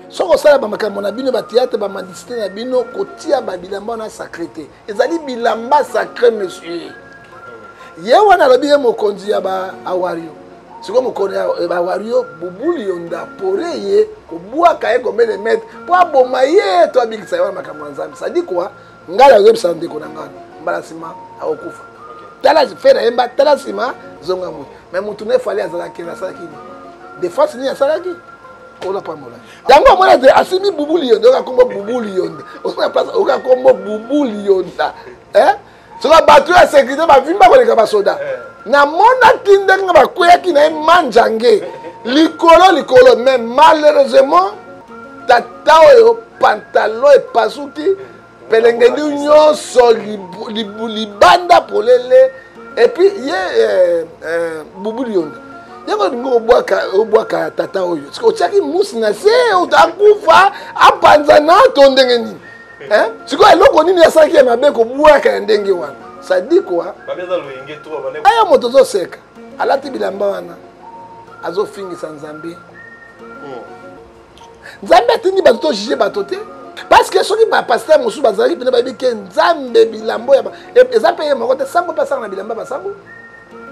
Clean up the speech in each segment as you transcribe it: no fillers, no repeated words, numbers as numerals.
Soki osala bamakambo na bino batheatre, bamendicité na bino, kotia babilamba wana sacré te. Ezali bilamba sacré, monsieur. Ye wana alobi ye mokonzi ya ba awario. Sikoyo mokonzi ya ba awario bubuli yonda pore ye kobwaka ye combien de mètre mpo aboma ye to abikisa ye wana makambo ya Nzambe. Sadi quoi? Ngai nazoyebisa ndeko na ngai mbala nsima akokufa. Tala fe na ye mba tala nsima zonga moto. Mais motu na efali azalaki asalaki nini? Défense nini asalaki? Kola pambola. Yango omona te asimbi bubu liyonda, oyoka kombo bubu liyonda. Osima place oyoka kombo bubu liyonda. Eh? Soka bato ya sécurité bavimba koleka basoda. Namonaki ndenge bakweyaki na ye manjange likolo likolo, mais malheureusement tata oyo pantalon epasuki pelengeli nyonso libanda polele. Et puis ye bubu liyonda yango olingi obwaka tata oyo otiaki musi na se akufa apanzana to ndenge nini? Sikoyo eloko nini asalaki ya mabe kobwaka ya ndenge wana? Ça dit quoi? Aya moto ozoseka alati bilamba wana azofingisa Nzambe. Nzambe atindi bato to juge bato te, parce que soki bapasteur mosusu bazalaki mpena bayebi ke Nzambe bilambo ya eza mpe ye moko te. Sango mpe asanga na bilamba basango,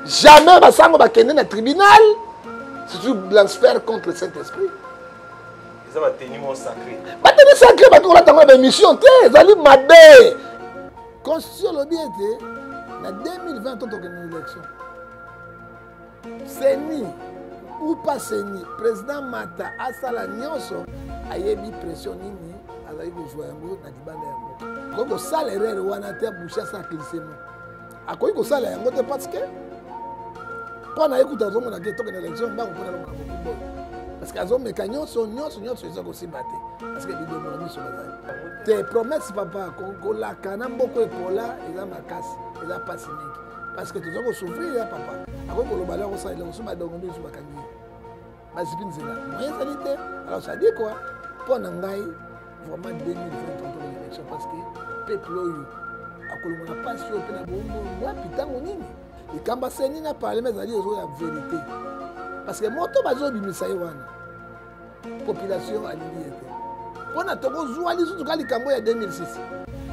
jamais basango bakende na tribunal, surtout blasphère contre le Saint-Esprit. Eza bateni mo sacré, bateni sacré bato kolata yango na baémission te, ezali mabe. Constitution elobi ete na 2020 to tokende na élection. CENI ou pas CENI, président Mata asala nyonso, ayebi pression nini azali kozwa yango na libanda ya mboka. Akoki kosala erreur wana te, abouche asala glissement, akoki kosala yango te, parce que mpo na ye kuta azomona ke tokende élection mbango mpona longola mokumba oyo, parce que azomeka nyonso nyonso nyonso eza kosimba te, parce que bidomo na miso bazali te. Promesse papa kolaka na mboka epola eza makasi, eza mpasi mingi, parce que toza kosouffrir ya papa. Akoki koloba le akosala eloko so badongo miso bakangi ye bazipi nzela, moyen ezali te. Alors ça dit quoi? Mpo na ngai vraiment 2023 tokende élection, parce que peuple oyo akolongola mpasi oyo mpe na bongo wapi ntango nini likambo aseni na parlement ezali ezo ya vérité, parce que moto bazobimisa ye wana population alingi ye te. Mpona tokozwa lisusu ka likambo ya 2006,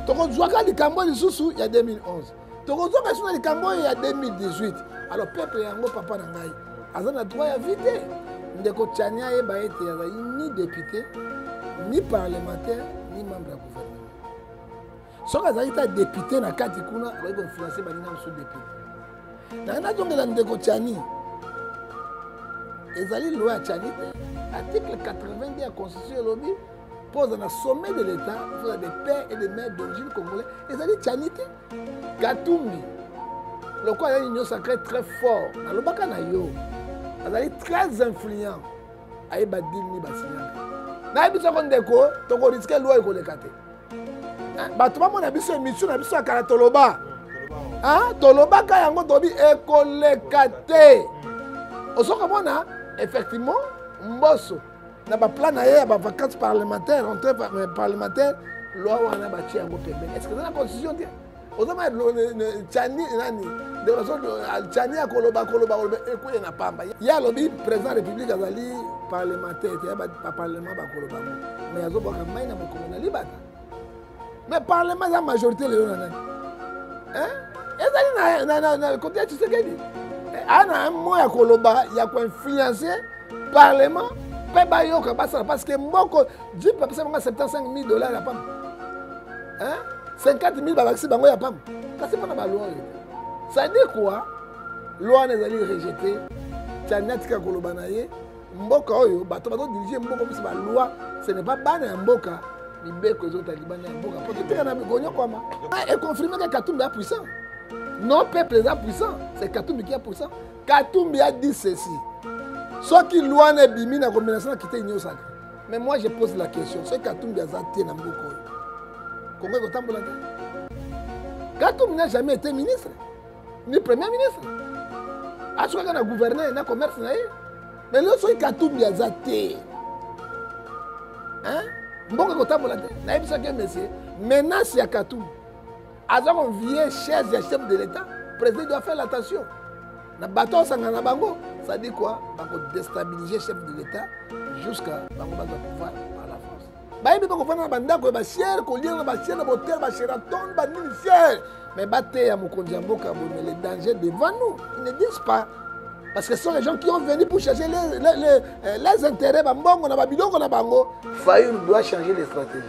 tokozwaka likambo lisusu ya 2011, tokozwaka lisusu na likambo oyo ya 2018. Alors peuple yango papa na ngai aza na droit ya vie te. Ndeko Tiani ayeba ete azali ni député, ni parlementaire, ni membre ya gouvernement. Soki azalaki ta député na kati kuna, akoki koinfluence baninga mosusu député. Nangai nazongela ndeko Tiani, ezali loi ya Tiani te. Article 82 ya constitution elobi mpo oza na sommet de l'État, il faut de père et de mère d'origine congolais. Ezali Tiani te. Katumbi lokola azali union sacré très fort, nalobaka na yo azali très influent, ayeba deal ni basinyaka. Nayebi soko ndeko tokoriske loi ekoleka te. Bato bamona biso émission na biso ya kala, toloba tolobaka yango, tolobi ekoleka te. Ozokomona effectivement Mboso na baplan na ye ya bavacance parlementaire, rentrée parlementaire, loi wana batie yango pembeni. Est ce que eza na constitution te? Ozoma Tiani nani Tiani akoloba koloba koloba ekweya na pamba. Ye alobi président république azali parlementaire te, baparlement bakoloba ngo, mais azobwaka mai na mokongo na libata. Mais parlement eza majorité lelo na nani? Ezali na kote ya Tshisekedi. Aa na mo ya koloba ya koinfluence parlement mpe bayoka basala, parce que mboko jip bapesa bango 75 000 $ ya pamba, 50 000 babakisi bango ya pamba, kasi mpona baloi oyo. Ça dit quoi? Loi wana ezali rejeté. Tiani atika koloba na ye. Mboka oyo bato bazodirige mboka biso baloi, ce n'est pas bana ya mboka. Mibeko ezota libanda ya mboka po totika na konyokwama. Econfirme ke Katumbi a puissant. Non, peuple eza puissant, c'est Katumbi qui a puissant. Katumbi a dit ceci: soki loi wana ebimi na combination na kite union sacré. Mais moi je pose la question, soki Katumbi aza te na mboka oyo, Kongo ekotambola te? Katumbi n'a jamais été ministre ni premier ministre, asukaka na gouverneur na commerce na ye. Mais lelo soki Katumbi aza te, mboka ekotambola te. Nayebisaki monsieur, menace ya Katumbi aza konvie chaise ya chef de l'État. Président doit faire l'attention na bato osangana na bango. Ça dit quoi? Bakodéstabiliser chef de l'État jusqu'à bango bazwa pouvoir par la Bayebi mpe kofanda na bandako ya bachere, kolia na bachere na botel, basheraton, banini fiere. Mais bateya mokonzi ya mboka boye, mais le danger devant nous, ils ne disent pas. Parce que ce sont les gens qui ont venu pour chercher les intérêts, bambongo na babiloko na bango. Fayulu doit changer de stratégie.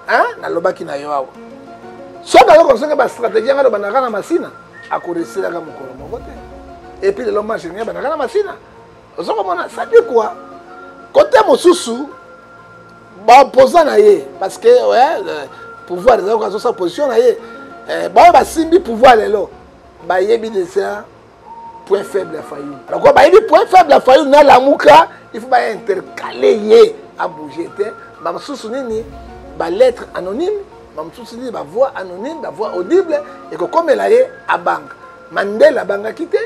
Hein? Nalobaki na yo awa. Soki azo kosonga ba stratégie yanga lobandaka na masina, akoresilaka mokolo moko te. Et puis lelo marche ngai bandaka na masina. Ozo komona, ça dit quoi? Côté mosusu, ba opposant na ye, parce que ouais, le pouvoir ezalaki azosa position na ye. Baoyo basimbi pouvoir lelo, bayebi déjà point faible ya Fayulu. Alors quoi, bayebi point faible ya Fayulu na Lamuka, il faut ba intercaler ye à bouger te. Ba mosusu nini, ba lettre anonyme, ba mosusu nini, ba voix anonyme, ba voix audible, et kokomela ye abanga. Mandela abangaki te,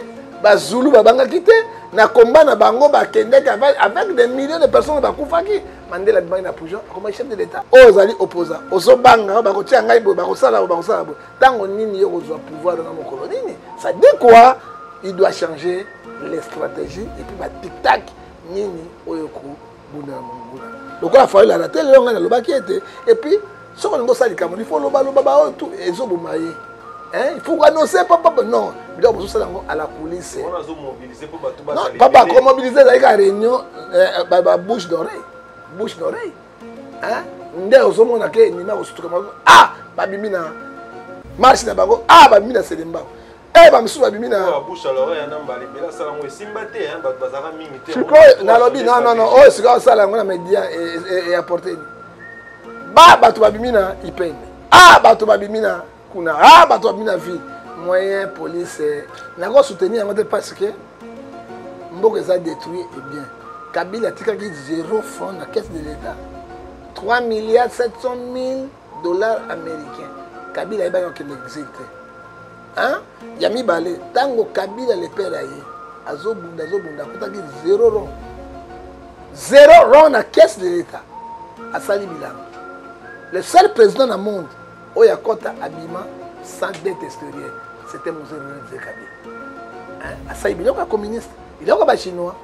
ba Zulu babangaki te, na combat na bango bakendaki avec des millions de personnes bakufaki. Mandela abimaki na prison, akomaki chef de l'État. Oyo ozali opposant, ozobanga, bakotia ngai boye, bakosala boye, bakosala boye. Tango nini yo kozwa pouvoir na mokolo nini? Ça dit quoi? Il doit changer les stratégies et puis ba tic-tac nini oyo kobunda na monguna. Lokola Fayulu ala te lelo ngai nalobaki ete, et puis soki olingi osala likambo, il faut loba loba ba oyo tout ezoboma ye. Hein? Il faut annoncer papa papa non, biloko bozosala yango à la coulisse. Wana azomobiliser po bato Non, bazala papa, ebele. komobiliser ezali kaka réunion, ba bouche d'oreille, bouche d'oreille. Hein? Nde ozomona ke nima kosutuka maboko. Ah, babimi na marche na bango. Ah, babimi na Selembao. Eh, ba misusu babimi na Oyo bouche à l'oreille na mbala ebele asala yango esimba te, hein, bato bazalaka mingi te. Sikoyo nalobi non, non, non, oyo sikoyo asala yango na media e apporter nini? Ba bato babimi na IPN. Ah, bato babimi na kuna. Ah, bato babimi na ville. Moyen police nako soutenir yango te parce que mboka eza détruit et bien. Kabila atikaki 0 franc na caisse de l'État. 3 milliards 700 mille dollars américains. Kabila ayebaki kokende exil te. Hein? Ya mibale, tango Kabila le père aye, azobunda, azobunda, akutaki 0 rond. 0 rond na caisse de l'État. Asali bilanga. Le seul président dans le monde oyo akota abima sans dette extérieure, c'était Mzee Laurent Kabila. Hein? Asali biloko ya communiste, biloko ya chinois,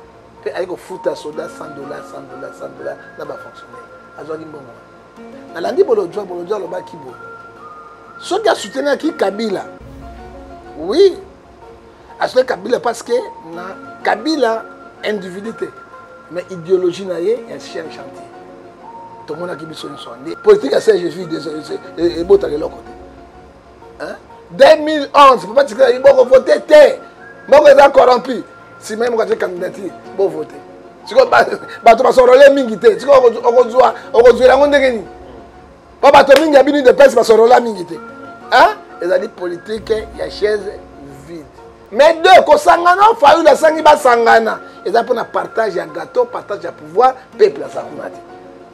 pe aye kofuta soda cent dollars, cent dollars, cent dollars na ba fonctionnaire. Azwaki mbongo wana. Nalandi Bolodjwa, Bolodjwa alobaki boye. Soki asoutenaki Kabila, oui, asoutenaki Kabila parce que na Kabila individu te, mais idéologie na ye ya chien chantier. Tomonaki biso nyonso nde politique ya Serge Vide ebotaka eloko te. Hein? 2011, papa Tshisekedi ayi boko voter te. Moko eza corrompu. Sima ye moko atie candidature, bo voter. Sikoyo bato basorole mingi te. Sikoyo okozwela yango ndenge nini? Po bato mingi ya bino de presse basorola mingi te. Hein? Ezali politique ya chaise vide. Mais deux, kosangana, Fayulu asangi basangana. Eza mpona partage ya gâteau, partage ya pouvoir, peuple aza kuna te.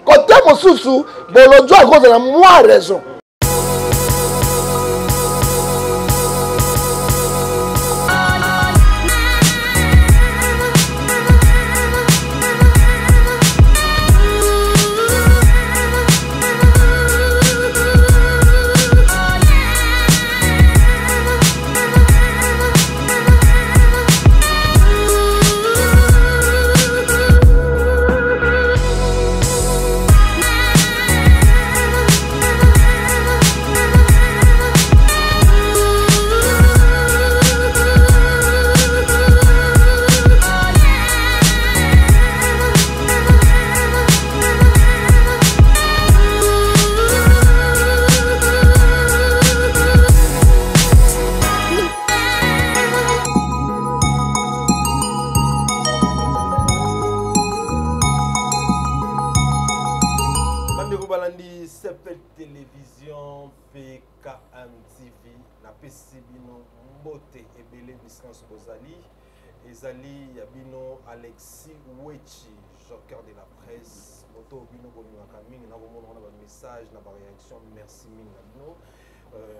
Côté mosusu, Bolodjwa akozala mwa raison. Bandeko balandi Sepel Télévision PKM TV napesi bino mbote ebele bisika nyonso bozali. Ezali ya bino Alexis Wechi, joker de la presse. Moto bino bolingaka mingi na komona wana ba message na ba réaction, merci mingi na bino.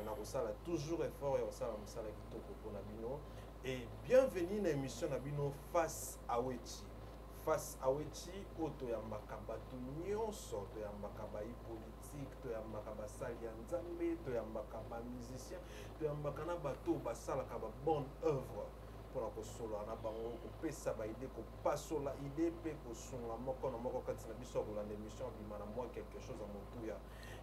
Na kosala toujours effort ya kosala mosala kitoko mpona bino. Et bienvenue na émission na bino Face à Wechi. Face à Wechi oyo toyambaka bato nyonso, toyambaka bayi politique, toyambaka basali ya Nzambe, toyambaka ba musicien, toyambaka na bato oyo basalaka ba bonne œuvre. mpona kosolola na bango, kopesa ba idée, kopasola idée mpe kosunga moko na moko kati na biso ya kolanda émission abima na mwa quelque chose ya motuya.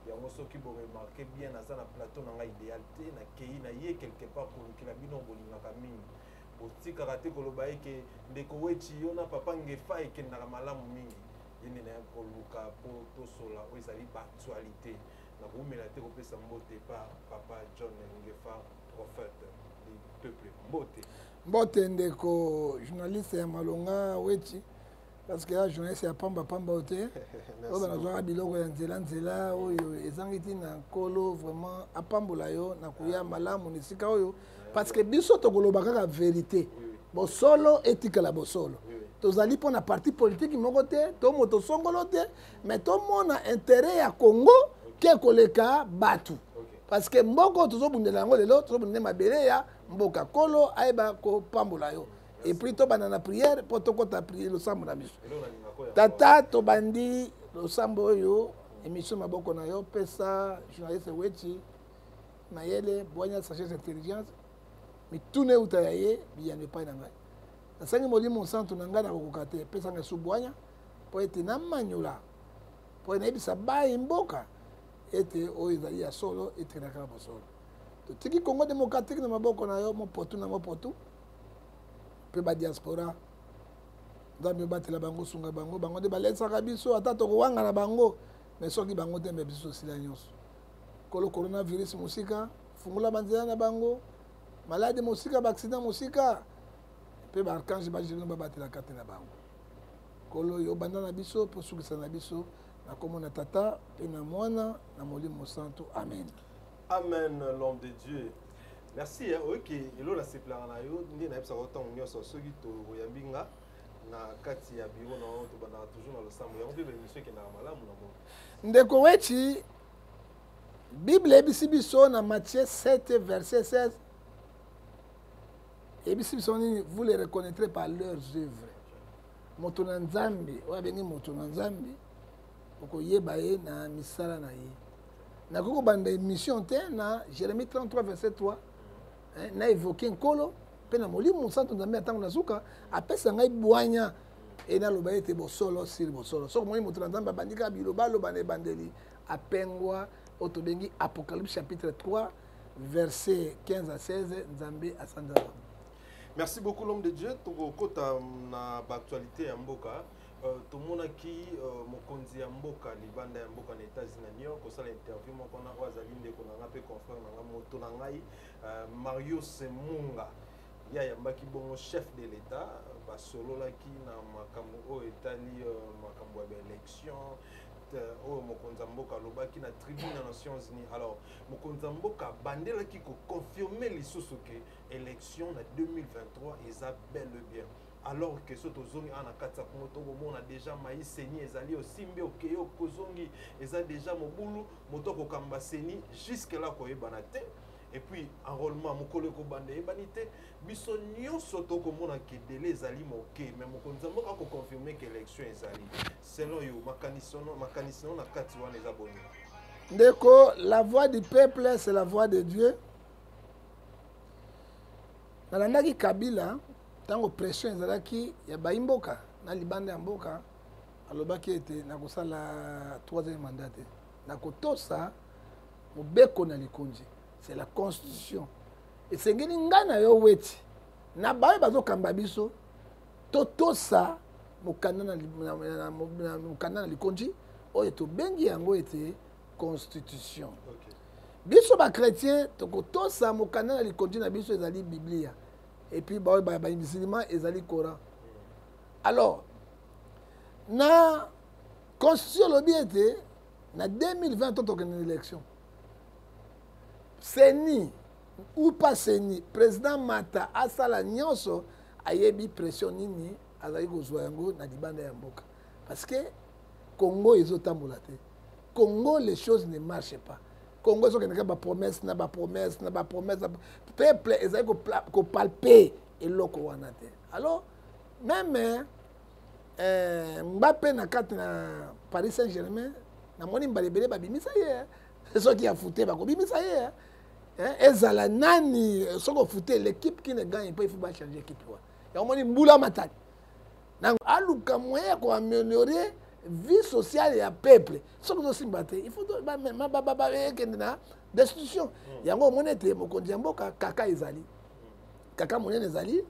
Yango soki boremarquer bien, naza na plateau na ngai idéal te, nakei na ye quelque part kolukela bino bolingaka mingi. Botikaka te koloba eke ndeko Wetshi, yo na papa Ngefa ekendaka malamu mingi. Ye nde naye koluka mpo tosola oyo ezali baactualité. Nakoumela te kopesa mbote pa papa John Ngefa, prophète du peuple. Mbote. Mbote, ndeko journaliste ya malonga Wetshi, parce que ya journaliste ya pamba pamba oyo te, oyo banazwaka biloko ya nzela nzela oyo ezangi ntina. Nkolo vraiment apambola yo na koya malamu na esika oyo, parce que biso tokoloba kaka vérité, bosolo etikala bosolo. Tozali mpo na parti politique moko te to moto songolo te, mais tomona intérêt ya Congo ke koleka bato, parce que mboka oyo tozobundela yango lelo, tozobundela mabele ya mboka. Kolo ayeba kopambola yo. Et puis tobanda na prière mpo tokɔta prière, losambo na biso. Tata, tobandi losambo oyo, émission, maboko na yo. Pesa journaliste Wetshi mayele, bwanya, sagesse, intelligence. Mituna euta ya ye, biyano epai na ngai. Nasangi Molimo Santu na ngai, nakokoka te. Pesa ngai su bwanya mpo ete namanyola, mpo nayebisa bai mboka ete oyo ezali ya solo etelaka bosolo. Totiki Congo démocratique na maboko na yo, mopotu na mopotu mpe badiaspora. Nzambe, obatela bango, sunga bango. Bango nde balesaka biso, ata tokowanga na bango, mais soki bango te, mbe biso tosila nyonso. Kolo, coronavirus mosika, fungola banzela na bango, maladi mosika, baaccident mosika, mpe baarchange bagelino babatelaka te na bango. Kolo, yo banda na biso mpo sukisa na biso, na kombo na Tata mpe na Mwana na Molimo Santu, amen. Amen, l'homme de Dieu, merci. Oyoki elo nasepelaka na yo nde nayebisaka ntango nyonso, soki toyambi nga na kati ya biro na yo, tobandaka toujours na losambo yango mpe baémission ekendaka malamu na moni. Ndeko Wetshi, Bible eyebisi biso na Matthieu 7 verset 16, eyebisi biso nini? Vous les reconnaîtrez par leurs œuvres. Moto na Nzambe oyo abengi moto na Nzambe, okoyeba ye na misala na ye. Nakoki kobanda émission te na Jérémie 33 verset 3, na évoke Nkolo mpe na Molimo Mosantu. Nzambe ya ntango nazuka apesa ngai bwanya e naloba ete bosolo sili bosolo. Soki omoni moto na Nzambe abandi kaka biloba aloba na ebandeli, apengwa, oyo tobengi Apocalypse chapitre 3 verset 15 à 16. Nzambe asanzala. Merci beaucoup, l'homme de Dieu. Tokokota na baactualité ya mboka. Tomonaki mokonzi ya mboka libanda ya mboka na États-Unis, na New York, kosala interview moko na oyo azali ndeko na nga mpe confrère na nga, moto na ngai, Marius Munga. Ye ayambaki bongo chef de l'État, basololaki na makambo oyo etali makambo ya baélection oyo mokonzi ya mboka alobaki na tribune ya Nations Unies. Alors mokonzi ya mboka abandelaki koconfirme lisusu ke élection na 2023 eza bel et bien, alors que so tozongi awa na kati ya Kongo, tokomona déjà mai CENI ezali osimbi okeye okozongi, eza déjà mobulu. Moto akokamba CENI jusque là koyebana te. Et puis enrôlement, mokolo ekobanda eyebani te. Biso nyonso tokomona ke délai ezali moke, mais mokonzi ya mboka akoconfirme ke élection ezali. Selon yo, makanisi no na kati wana eza boni? Ndeko, la voix du peuple, c'est la voix de Dieu. Nalandaki Kabila ntango pression ezalaki ya bayimboka na libanda ya mboka, alobaki ete nakosala troisième mandat te, nakotosa mobeko na likonzi, c'est la constitution. Esengeli ngai na yo Wetshi na baoyo bazokamba biso totosa mokanda na likonzi oyo tobengi yango ete constitution. Biso bachrétien tokotosa mokanda na likonzi na biso, ezali Biblia, et puis baoyo bamusulman, ezali Coran. Alors na constitution elobi ete na 2020 to tokende na élection. CENI ou pas CENI, président Mata asala nyonso, ayebi pression nini azali kozwa yango na libanda ya mboka, parce que Congo ezotambola te. Congo, les choses ne marchent pas. Congo ezokende kaka bapromesse na bapromesse na bapromesse, peuple ezali kopalper eloko wana te. Alors même Mbappe na kati na Paris Saint Germain, namoni mbala ebele babimisa ye. Soki ya fute, bakobimisa ye. Hein, ezala nani soki ofute l'équipe qui ne gagne pas il faut bachanger équipe wana yango moni mbula matadi nango aluka moyen ya koaméliorer vie sociale ya peuple. Soki ozosimba te, il faut ekende na destitution. Yango omoni ete mokonzi ya mboka kaka ezali kaka monene, ezali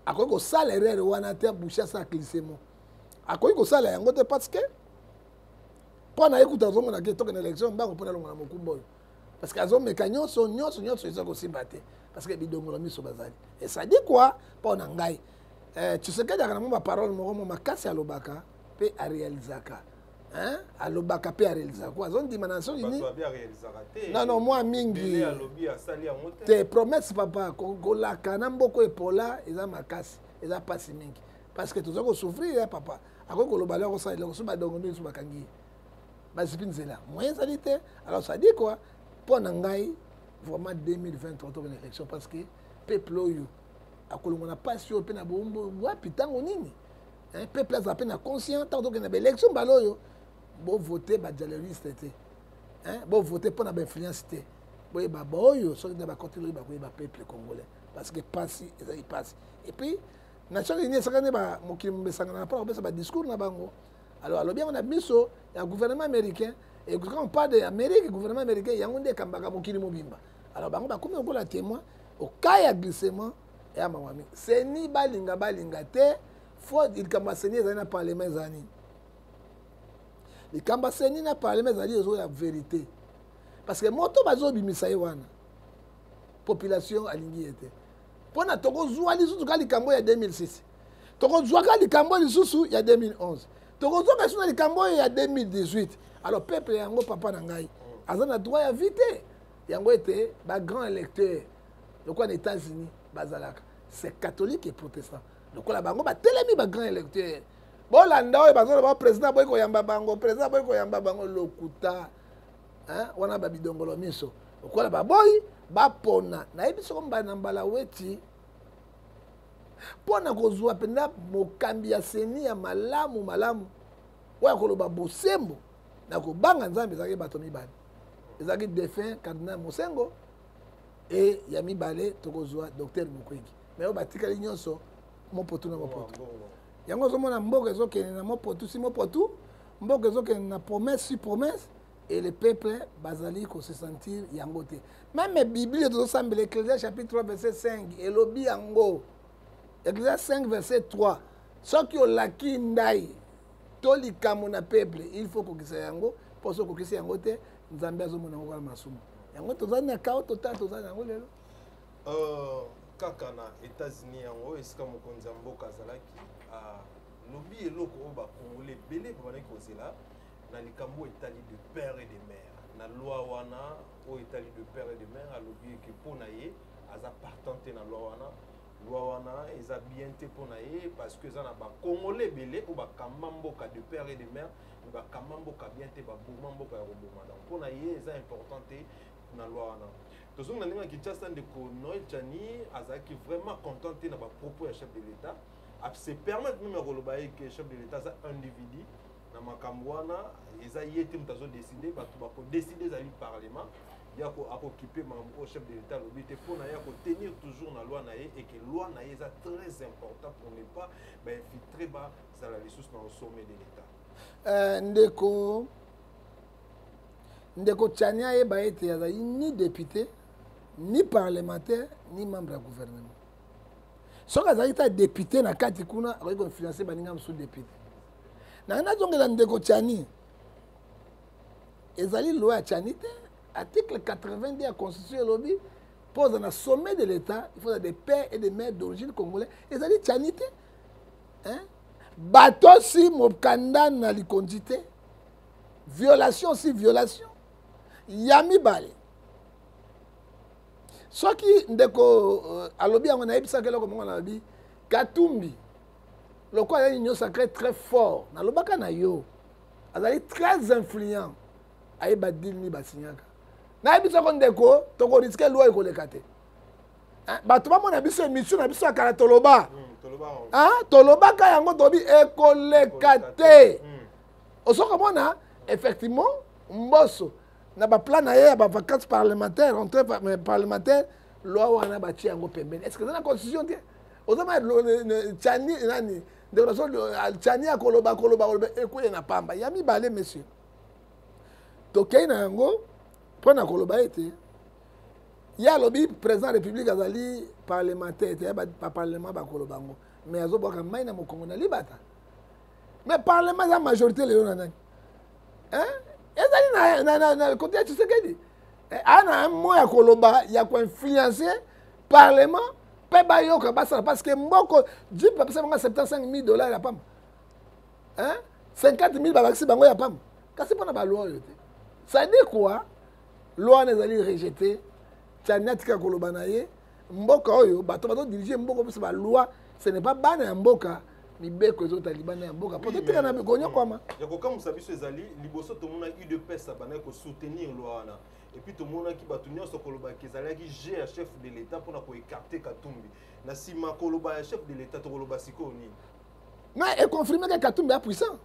akoki kosala erreur wana te. Boucher asala glissement, akoki kosala yango te, parce que mpo na ye kuta azomona ke tokende élection mbango mpo nalongola mokumba oyo, parce que azomeka nyonso nyonso nyonso, eza kosimba te, parce que bidongolo miso bazali. Esadi quoi? Mpo na ngai, Tshisekedi aka na mwa baparole moko mo makasi, alobaka mpe arealizaka, hein? Alobaka mpe arealizaka ko azondima na Nations Unies. Non, non, mwa mingi te. Promesse, papa, kolaka na mboka epola eza makasi, eza mpasi mingi, parce que toza kosouffrir. Papa akoki koloba lelo, akosala eloko so badongo nde so bakangi ye, bazipi nzela, moyen ezali te. Alors ça dit quoi? Mpo na ngai, vraiment, 2023 tokende élection, parce que peuple oyo akolongwa na mpasi oyo mpe na bombo wapi ntango nini? Peuple azala mpe na conscient. Ntango tokende na baélection mbala oyo, bovote badialogiste te, bovote mpo na bainfluence te. Boyeba baoyo soki na bakoteli oyo bakoyeba peuple congolais, parce que mpasi ezali mpasi. Et puis Nations Unies esaka nde mokili esangana mpona kopesa badiscours na bango. Alors alobi yango na biso ya gouvernement américain. Et quand on parle de Amérique, gouvernement américain, yango nde ekambaka mokili mobimba. Alors bango bakomi lokola témoin oka ya glissement ya mawa mingi. CENI, balinga balinga te, fo likambo ya CENI ezali na parlement. Ezali nini likambo ya CENI na parlement? Ezali ezo ya vérité, parce que moto bazobimisa ye wana, population alingi ye te. Mpona tokozwa lisusu ka likambo ya 2006, tokozwaka likambo lisusu ya 2011, tokozwaka lisusu na likambo oyo ya 2018. Alors peuple yango, papa na ngai, aza na droit ya vie te. Yango ete bagrand électeur lokola na États-Unis bazalaka, c'est catholique et protestant. Lokola bango batelemi bagrand électeur, bolanda oyo bazoloba: président boyi koyamba bango, président boyi koyamba bango. Lokuta wana, babidongolo miso. Lokola baboyi bapona, nayebi soko mbala na mbala weti mpo na kozwa mpenza mokambi ya CENI ya malamu malamu, oyo akoloba bosembo na kobanga Nzambe. Ezalaki bato mibale: ezalaki défunt cardinal Mosengo e ya mibale tokozwa docteur Mukwege. Mais oyo batikali nyonso, mopotu na mopotu. Yango ozomona mboka ezokende na mopotu si mopotu, mboka ezokende na promesse si promesse, et le peuple bazali kose sentir yango te. Même Bible tozosambela, Ecclésiaste chapitre 3 verset 5 elobi yango, Ecclésiaste 5 verset 3: soki olaki ndai to likambo na peuple, il faut kokisa yango, mpo soki okokisi yango te, Nzambe azomona yango kaka masumu. Yango tozali na chaos total, tozali yango lelo. Kaka na États-Unis yango, esika mokonzi ya mboka azalaki, alobi eloko oyo bakongole ebele babandaki kozela na likambo etali de père et de mère, na loi wana oyo etali de père et de mère. Alobi eke mpo na ye aza partant te na loi wana. Loi wana eza bien te mpo na ye, parce que eza na bakongole ebele oyo bakamba mboka de père et de mère, mais bakamba mboka bien te, baboma mboka ya koboma. Donc mpo na ye eza important te na loi wana. Tozongi na ndenge ya Kinshasa. Ndeko Noël Tshiani azalaki vraiment content te na bapropos ya chef de l'État, se permettre même ya koloba ye ke chef de l'État aza individu na makambo wana. Eza ye te moto azodécider, bato bakodécider ezali parlement. Ya akokipe makambo oyo chef de l'État alobi te. Mpo na ye, akotenir toujours na loi na ye, et que loi na ye eza très important pour ne pas bainfiltre bazala lisusu na sommet de l'État. Ndeko Tshiani ayeba ete azali ni député, ni parlementaire, ni membre ya gouvernement. Soki azalaki ta député na kati kuna, akoki koinfluence baninga mosusu député. Nanga nazongela ndeko Tshiani, ezali loi ya Tshiani te. Article 82 ya constitution elobi mpo oza na sommet de l'État, il faut des pères et des mères d'origine congolais. Ezali Tshiani te, hein? Batosi mokanda na likonzi te, violation si violation. Ya mibale, soki ndeko alobi yango, nayebisaka eloko moko, nalobi Katumbi lokola azali union sacrée très fort, nalobaka na yo, azali très influent, ayeba deal nini basinyaka. Nayebi soko ndeko tokorisquer loi ekoleka te. Bato bamona biso émission na biso ya kala, toloba, tolobaka yango, tolobi ekoleka te. Osokomona effectivement Mboso. Na baplan na ye ya bavacances parlementaire, entrée parlementaire, loi wana batie yango pembeni. Est ce que eza na constitution te? Ozoma Tshiani nani, ndeko na so Tshiani akoloba koloba koloba, ekweye na pamba. Ya mibale, monsieur, tokei na yango mpo na koloba ete ye alobi président ya république azali parlementaire te, baparlement bakoloba yango, mais azobwaka mai na mokongo na libata. Mais parlement eza majorité lelo na nani? Ezali na côté ya Tshisekedi. Aa na mot ya koloba ya koinfluencer parlement mpe bayoka basala, parce que mboko jeep bapesa bango 75 000 $ ya pamba, 50 000 babakisi bango ya pamba, kasi mpona baloi oyo te. Ça dit quoi? Loi wana ezali rejeté. Tshiani atika koloba na ye. Mboka oyo, bato bazodirige mboka biso, baloi, ce n'est pas bana ya mboka. Mibeko ezota libanda ya mboka po totika na konyokwama. Ya kokamwisa biso ezali, liboso tomonaki UDPS abandaki kosoutenir loi wana, et puis tomonaki bato nyonso kolobaki ezalaki jeu ya chef de l'État mpona koécarter Katumbi. Na nsima koloba ya chef de l'État, tokoloba sikoyo nini? Mais econfirme que Katumbi a puissant.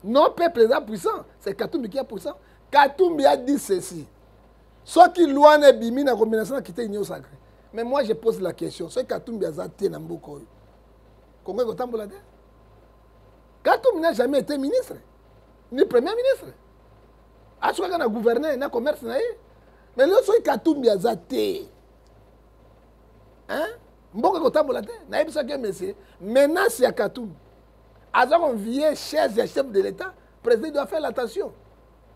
Non, peuple eza puissant, c'est Katumbi qui est puissant. Katumbi a dit ceci: soki loi wana ebimi na combinaison na kite union sacrée. Mais moi, je pose la question: soki Katumbi aza te na mboka oyo, Kongo ekotambola te? Katumbi n'a jamais été ministre ni premier ministre, asukaka na gouverneur na commerce na ye. Mais lelo soki Katumbi aza te, mboka ekotambola te. Nayebisaki monsieur, menace ya Katumbi, aza koenvier chaise ya chef de l'État. Président doit faire l'attention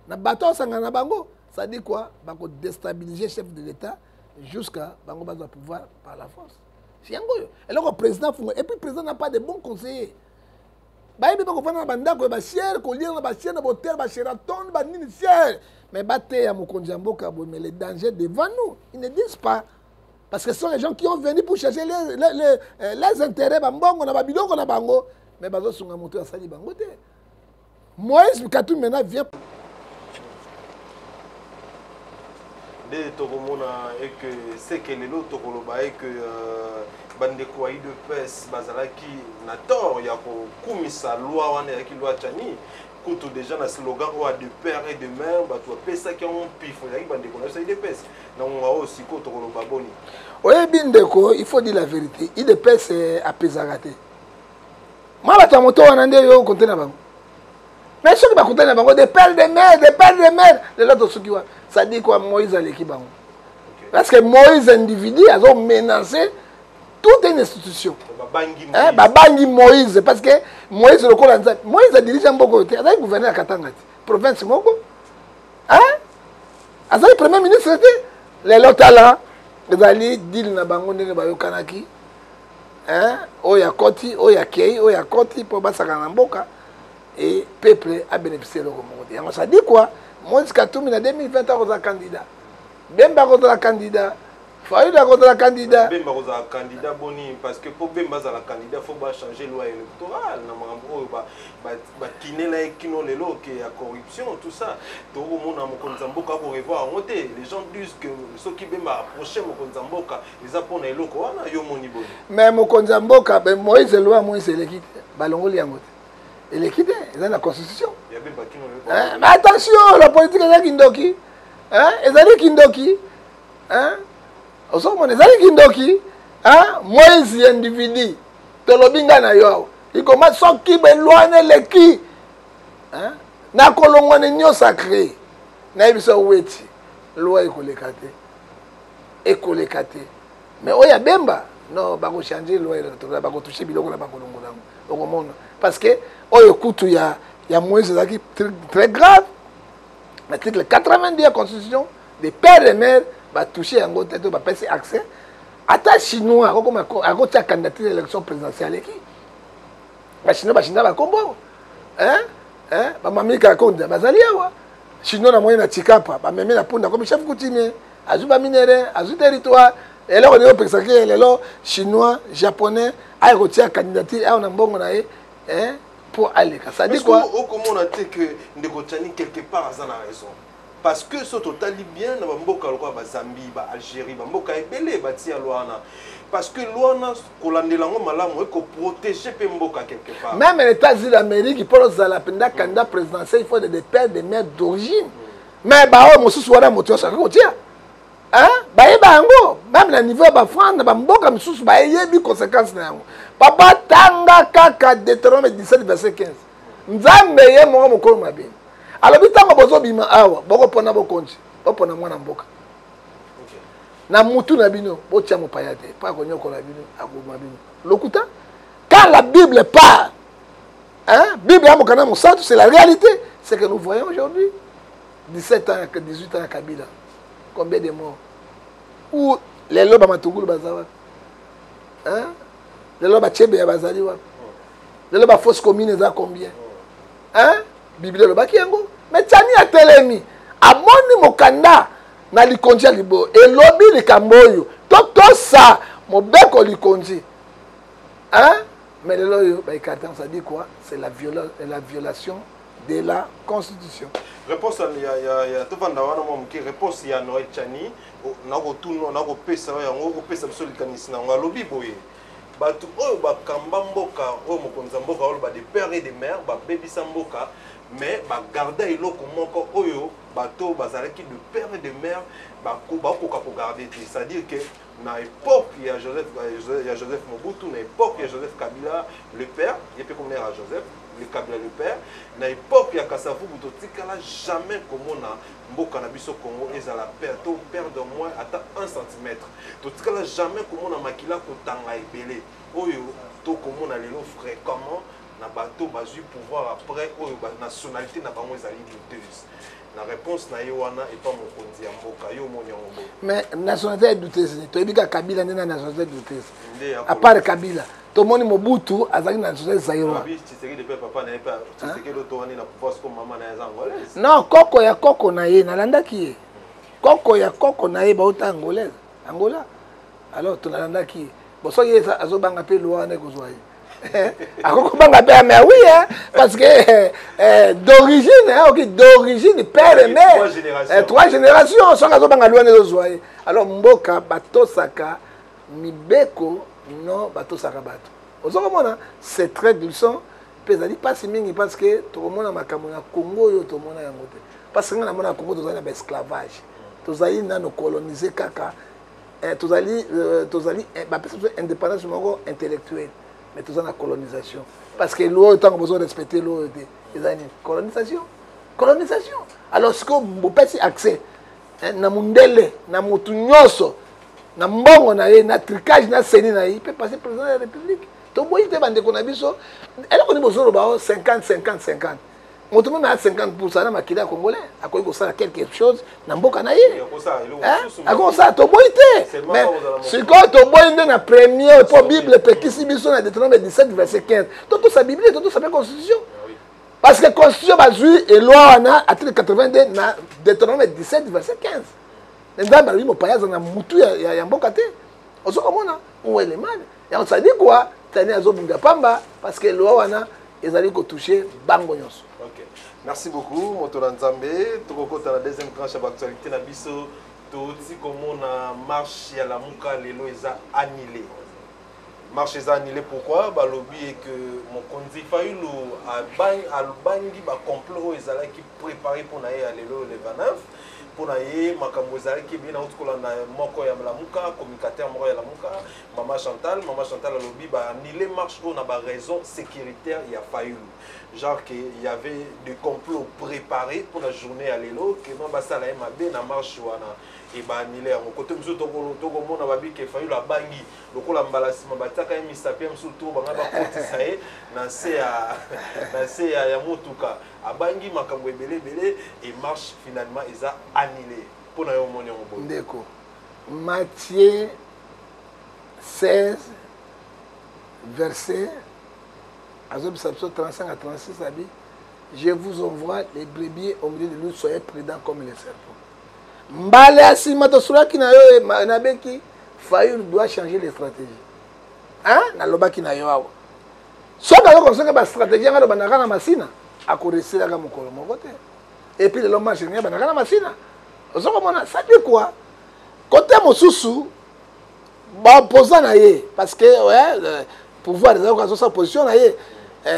na bato osangana na bango. Ça dit quoi? Bakodéstabiliser chef de l'État jusqu'à bango bazwa pouvoir par la force. Yango oyo eloko président fungo. Et puis président n'a pas de bons conseillers. Bayebi bakofanda na bandako ya bachers, kolia na bachers, na botel baSheraton, banini cher, mais bateya mokonzi ya mboka boye. Mais les dangers devant nous, ils ne disent pas, parce que ce sont les gens qui ont venu pour chercher les intérêts, bambongo na babiloko na bango, mais bazosunga moto asali bango te. Moïse Katumbi maintenant vient. Nde tokomona eke seke lelo tokoloba eke bandeko ya UDPS bazalaki na tort ya kokumisa loi wana eyaki loi Tshiani. Kutu déjà na slogan oyo de père et de mère, bato bapesaki yango mpifo, ezalaki bandeko na biso ya UDPS. Na ngonga oyo sikoyo tokoloba boni? Oyebi ndeko, il faut dire la vérité, UDPS apesaka te. Mwa bato ya moto wana nde yo konte na bango, mais soki bakutani na bango de père de mère, de père de mère, lelo tosuki wapi? Ça dit quoi? Moïse aleki bango, parce que Moïse individu azomenacer toute une institution. Babangi Moïse, parce que Moïse lokola nzambe. Moïse adirige mboka oyo te, azali gouverneur ya Katanga te, province moko, azali premier ministre te. Lelo tala, ezali deal na bango ndenge bayokanaki, oyo akoti, oyo akei, oyo akoti, mpo basakana na mboka et peuple abénéficie eloko moko te. Yango ça dit quoi? Moïse Katumbi na 2020 akozala candidat, Bemba akozala candidat, Fayulu akozala candidat. Bemba akozala candidat boni? Parce que mpo Bemba azala candidat, faut bachanger loi électorale na makambo oyo bakinela ye kino lelo ke ya corruption, tout ça. Tokomona mokonzi ya mboka akorevoir yango te. Les gens disent que soki Bemba approche mokonzi ya mboka, eza mpona eloko wana. Yo moni boni? Mais mokonzi ya mboka, Moïse, loi Moïse eleki te, balongoli yango te, eleki te, eza na constitution. Mais attention, la politique eza kindoki, ezali kindoki. Ozomona, ezali kindoki. Moïse individu, tolobi ngai na yo awa, ikoma soki belwana eleki nakolongwa na union sacrée. Nayebi so weti loi ekoleka te, ekoleka te. Mais oyo ya Bemba, non, bakochange loi électorale, bakotouche biloko na bakolongola yango, okomona. Parce que oyo kutu ya Moïse ezalaki très grave, article 82 ya constitution, de père et mère, batouche yango te, to bapesi accès ata Chinois akokoma akotia candidature élection présidentielle. Aleki Bachinois, Bachinois bakombo bamamika konda bazali awa. Chinois na moye na Tshikapa, bamemi na punda komi chef coutumier, azwi baminerais, azwi territoire. Eloko nini opekisaki ye lelo Chinois, Japonais aya kotia candidature awa na mbongo na ye mpo aleka? Ça dit quoi? Okomona te que ndeko Tshiani quelque part aza na raison? Parce que so totali bien na bamboka lokola baZambie, baAlgérie, bamboka ebele batia loi wana, parce que loi wana, kolandela yango malamu, ekoprotege mpe mboka quelque part. Même les États-Unis d'Amérique, mpo ozala mpenza candidat présidentiel, il faut de père de mère d'origine. Mais baoyo mosusu wana moto nyonso akoki kotia, bayeba yango meme na niveau ya bafrance, na bamboka misusu bayebi conséquence na yango. Papa, tanga kaka Deutéronome 17 verset 15. Nzambe ye moko mokolo mabe alobi: ntango bozobima awa, bokopona bokonzi, bopona mwana mboka na mutu na bino, botia mopaya te mpo akonyokola bino, akoboma bino. Lokuta? Quand la Bible parle, hein, Bible ya mokanda mosantu, c'est la réalité. C'est que nous voyons aujourd'hui, 17 ans, 18 ans ya Kabila, combien de morts? Ou lelo bamatungulu baza wapi, hein? Lelo bachebeya bazali wapi? Lelo bafosse commune eza combien, hein? Biblia elobaki yango. Mais Tshiani atelemi, amoni mokanda na likonzi ya libo elobi likambo oyo, totosa mobeko likonzi, hein? Mais lelo oyo baécarter, ça dit quoi? C'est la violation de la Constitution. Réponse ya tovanda wana mwa moke. Réponse ya Noël Tshiani, nakotuna, nakopesa yo yango, opesa biso likanisi na yango. Alobi boye: bato oyo bakamba mboka oyo, mokonzi ya mboka oloba de père et de mère, babebisa mboka, mais bagarda eloko moko oyo bato bazalaki de père et de mère bakoka kogarder te. C'est-à-dire que na époque ya Joseph Mobutu, na époque ya Joseph Kabila le père, ye mpe komona ya Joseph le Kabila le père, na époque ya Kasavubu, totikala jamais komona mboka na biso Congo ezala perdre to perdre moins ata 1 centimètre. Totikala jamais komona makila kotanga ebele oyo tokomona lelo fréquemment na bato bazwi pouvoir après, oyo banationalité na bango ezali douteuse. Na réponse na ye wana epa mokonzi ya mboka, yo omoni yango boye? Mais nationalité ya douteuse, toyebi kaka Kabila nde na nationalité douteuse. À part Kabila, tomoni Mobutu azalaki na nationalité zaïrois. Tshisekedi mpe, papa na ye mpe Tshisekedi oto wani na pouvoir siko, mama na ye aza angolaise. Non, koko ya koko na ye, nalandaki ye, koko ya koko na ye bauta angolaise, Angola. Alors tonalandaki ye. Bon, soki ye azobanga mpe loi wana ekozwa ye, akoki kobanga mpe, mais oui, hein, parce que d'origine, hein, ok, d'origine, père et mère, trois générations, trois générations. Soki azobanga loi wana ezozwa ye, alors mboka batosaka mibeko, non, batosaka bato. Ozo komona, c'est très glissant mpe ezali mpasi mingi, parce que tokomona makambo na Congo oyo tomona yango te. Parce que ngai namona Congo tozali na baesclavage, tozali nano colonise kaka, tozali bapesa biso indépendance moko intellectuelle, mais toza na colonisation, parce que loi oyo, ntango bozo respecter loi oyo te, ezali nini? Colonisation, colonisation. Alors sikoyo bopesi accès na mundele, na motu nyonso, na mbongo na ye, na trucage na CENI na ye, mpe passer président ya République. Toboyi te, bandeko na biso. Eloko nini bozoloba o 50 50 50? Moto meme a 50 % na makili ya congolais akoki kosala quelque chose na mboka na ye, akoki kosala. Toboyi te. Mais sikoyo toboyi nde na premier, mpo Bible epekisi biso na Deutéronome 17 verset 15. Totosa Bible, totosa mpe Constitution, parce que Constitution bazwi eloi wana, article 82 na Deutéronome 17 verset 15. Nzambe alobi mopaya aza na mutu ya mboka te. Ozo komona où est le mal? Yango, ça dit quoi? Tshiani azobunda pamba, parce que loi wana ezali kotouche bango nyonso. Ok, merci beaucoup, moto na Nzambe. Tokokota na deuxième tranche ya baactualité na biso. Toti komona marche ya Lamuka lelo eza annulé. Marche eza annulé pourquoi? Balobi que mokonzi Fayulu alobangi bacomplot oyo ezalaki préparé mpona ye ya lelo le 29. Mpona ye, makambo ezalaki ebele. Nauti kolanda moko ya Lamuka, communicateur moko ya Lamuka, Mama Chantal. Mama Chantal alobi baannulé marche oyo na baraison sécuritaire ya Fayulu, genre que il y avait des complots préparés pour la journée ya lelo, que no basala ye mabe na marche wana, e baannulé yango. Kote mosusu tokomona babi ke Fayulu abangi lokola mbala nsima batiaka ye misapi ya mosusu to banga bakotisa ye na se ya motuka. Abangi makambo ebele ebele et marche finalement eza annulé. Mpo na yo, omoni yango boye? Ndeko, Matthieu 16 verset azobisa biso 35 à 36, abi: "Je vous envoie les brebis au milieu de loups, soyez prudents comme les serpents." Mbala ya nsima tosolaki na yo, nabeki Fayulu doit changer les stratégies, hein? Nalobaki na yo awa, soki azokosoki bastratégie yango, alobandaka na Masina, akoresilaka mokolo moko te. Et puis lelo marche ndenge bandaka na Masina, ozokomona, ça dit quoi? Côté mosusu, baopposant na ye, parce que ouais, pouvoir ezalaki, azosala position na ye,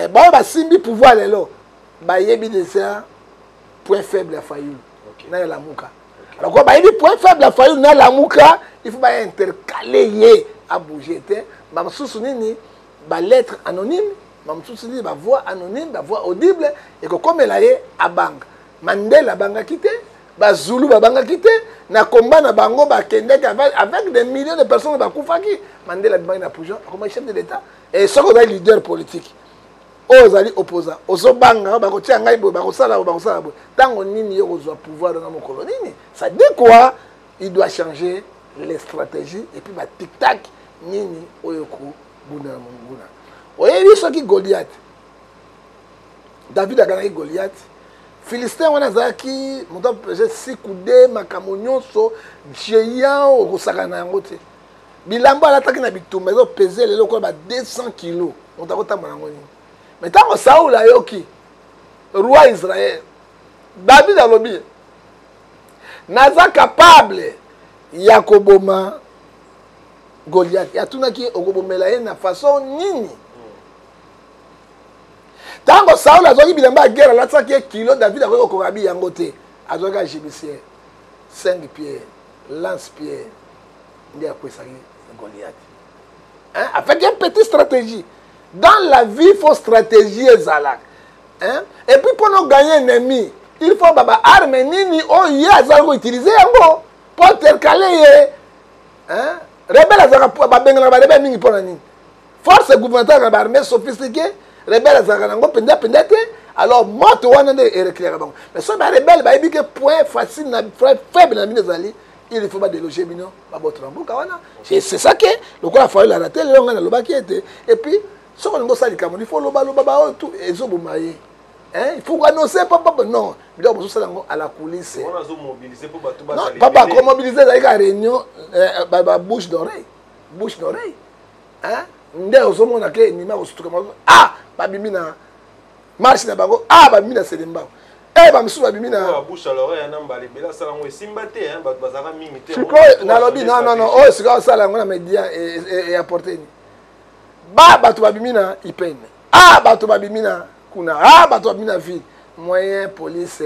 baoyo basimbi pouvoir lelo bayebi déjà point faible ya Fayulu. Na ya Lamuka. Alors quoi, bayebi point faible ya Fayulu na Lamuka, il faut ba intercaler ye a bouger te. Ba mosusu nini, ba lettre anonyme, ba mosusu nini, ba voix anonyme, ba voix audible ekokomela ye abanga. Mandela abangaki te, ba Zulu babangaki te, na combat na bango bakendaki avec des millions de personnes bakufaki. Mandela abimaki na prison, akomaki chef de l'État. Et soki ozali leader politique, oyo ozali opposant, ozobanga bakotia ngai boye, bakosala boye, bakosala boye, ntango nini yo kozwa pouvoir na mokolo nini? Ça dit quoi? Il doit changer les stratégies et puis ba tic-tac nini oyo kobunda na monguna. Oyebi soki Goliath, David akanaki Goliath, Philistin wana azalaki moto apese sikude makambo nyonso géant, okosakana na yango te. Bilamba alataki na bitumba ezopese lelo lokola ba 200 kilo, moto akotambola yango nini? Mais ntango Saul ayoki roi Israël, David alobi naza capable ya koboma Goliath. Atunaki ye okobomela ye na façon nini? Ntango Saul azwaki bilamba ya guerre alatisaki ye kilo, David akoki kokoka bi yango te. Azwaki agibicière 5 pierre lance pierre nde akwesaki Goliath. Hein? Avec une petite stratégie. Dans la vie, il faut stratégie ezalaka. Hein? Et puis pour nous gagner un ennemi, il faut baba arme nini oyo ye azalaki koutilize yango mpo intercale ye. Hein? Rebelle azalaka babenganaka barebele mingi mpo na nini? Force gouvernementale na baarmée sophistiquée, rebelle azalaka nango mpenza mpenza te. Alors moto wana nde ereclairer bango. Mais soki barebele bayebi ke point facile na point faible na bino ezali, il faut badeloge bino, babotola mboka wana. C'est ça ke lokola Fayulu arate lelo, ngai nalobaki ete et puis soki olingi osala likambo, il faut olobaloba baoyo tout ezoboma ye. Hein? Il faut annoncer papa, non, biloko bozosala yango à la coulisse. Wana azomobilize mpo bato Non, papa akomobilize ezali kaka réunion, babouche d'oreille, bouche d'oreille. Hein? Nde ozomona ke nima kosutuka, ah babimi na marche na bango, ah babimi na Selembao, eh bamisusu babimi na bouche à l'oreille na mbala ebele asala yango esimba te, hein, bato bazalaka mingi te. Sikoyo nalobi non, non, non, oyo sikoyo osala yango na média eapporte nini? Ba bato babimi na ipene, ah bato babimi na kuna, ah bato babimi na ville, moyen police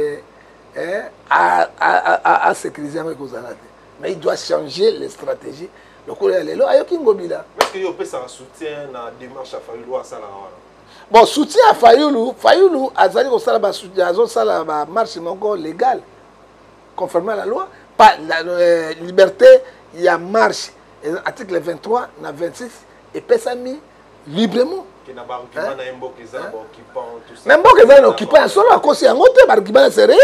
eh, a sécuriser yango ekozala te. Mais il doit changer les stratégies lokola ya lelo ayoki Ngobila. Est-ce que yo opesaka soutien na démarche ya Fayulu oyo asalaka wana? Bon, soutien ya Fayulu, Fayulu azali kosala ba soutien, azosala ba marche moko légale conformément à la loi, pas la liberté ya marche, article 23 na 26 epesami librement. Ke na baargument na ye, mboka eza na baoccupant, tout ça. Mais mboka eza na occupant ya solo, akosi yango te. Baargument c'est réel.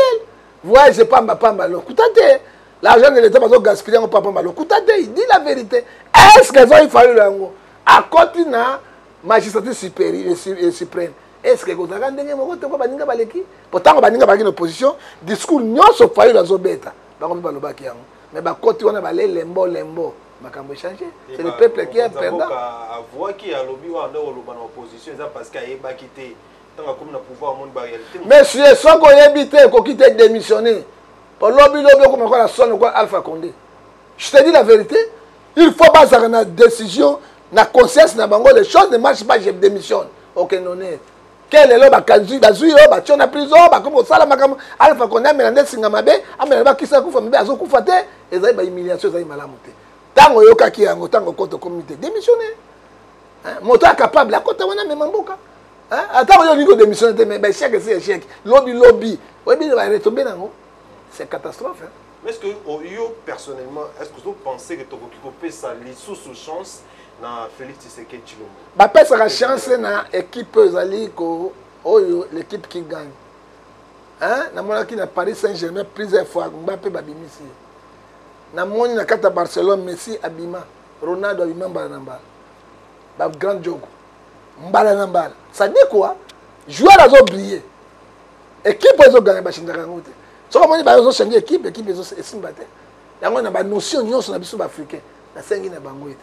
Voyage pamba pamba, lokuta te. L'argent de l'État bazo gaspiller yango pamba pamba, lokuta te. Il dit la vérité. Est ce que ezwaki Fayulu yango akoti na magistrature supérieure suprême, est ce que ekozalaka ndenge moko te? Ko baninga baleki po ntango baninga bazalaki na opposition, discours nyonso Fayulu azobeta, bango mpe balobaki yango. Mais bakoti wana bale lembo lembo, makambo échange, c'est le peuple qui est perdant. Avouaki, alobi wana nde koloba na opposition eza parce que ayebaki te. Ntango akomi na pouvoir, amoni baréalité. Monsieur, soki oyebi te, ekoki te démissionner. Po lobi lobi okoma lokola son lokola Alpha Condé. Je te dis la vérité, il faut bazalaka na décision na conscience na bango. Les choses ne marchent pas, je démissionne, okende honnête ke lelo bakanzi bazwi yo, batio na prison, bakomi kosala makambo. Alpha Condé amela nde singa mabe, amela bakisa kufa mabe, azokufa te. Ezali bahumiliation, ezali malamu te. Ntango oyokaki yango, ntango okota okomi te démissionner. Moto acapable akota wana, amema mboka. Ata oyo olingi kodémissionner te, mais baéchec esi échec, lobi lobi oyebi baretombe nango, c'est catastrophe, hein? Mais est-ce que oh, yo personnellement, est-ce que vous pensez que tokoki kopesa lisusu chance na Félix Tshisekedi Tshilombo? Bapesaka chance na équipe oyo ezali ko oyo l'équipe qui gagne, hein? Namonaki na Paris Saint-Germain plusieurs fois Mbappe babimisi ye. Namoni na kati ya Barcelone, Messi abima, Ronaldo abima mbala na mbala, bagrand jogo mbala na mbala. Ça dit quoi? Joueur azobriller, équipe oyo ezoganya, bachangeaka yango te. Soki omoni bazochange équipe, équipe esimba te. Yango na banotion nyonso na biso baafricain, nasengi na bango ete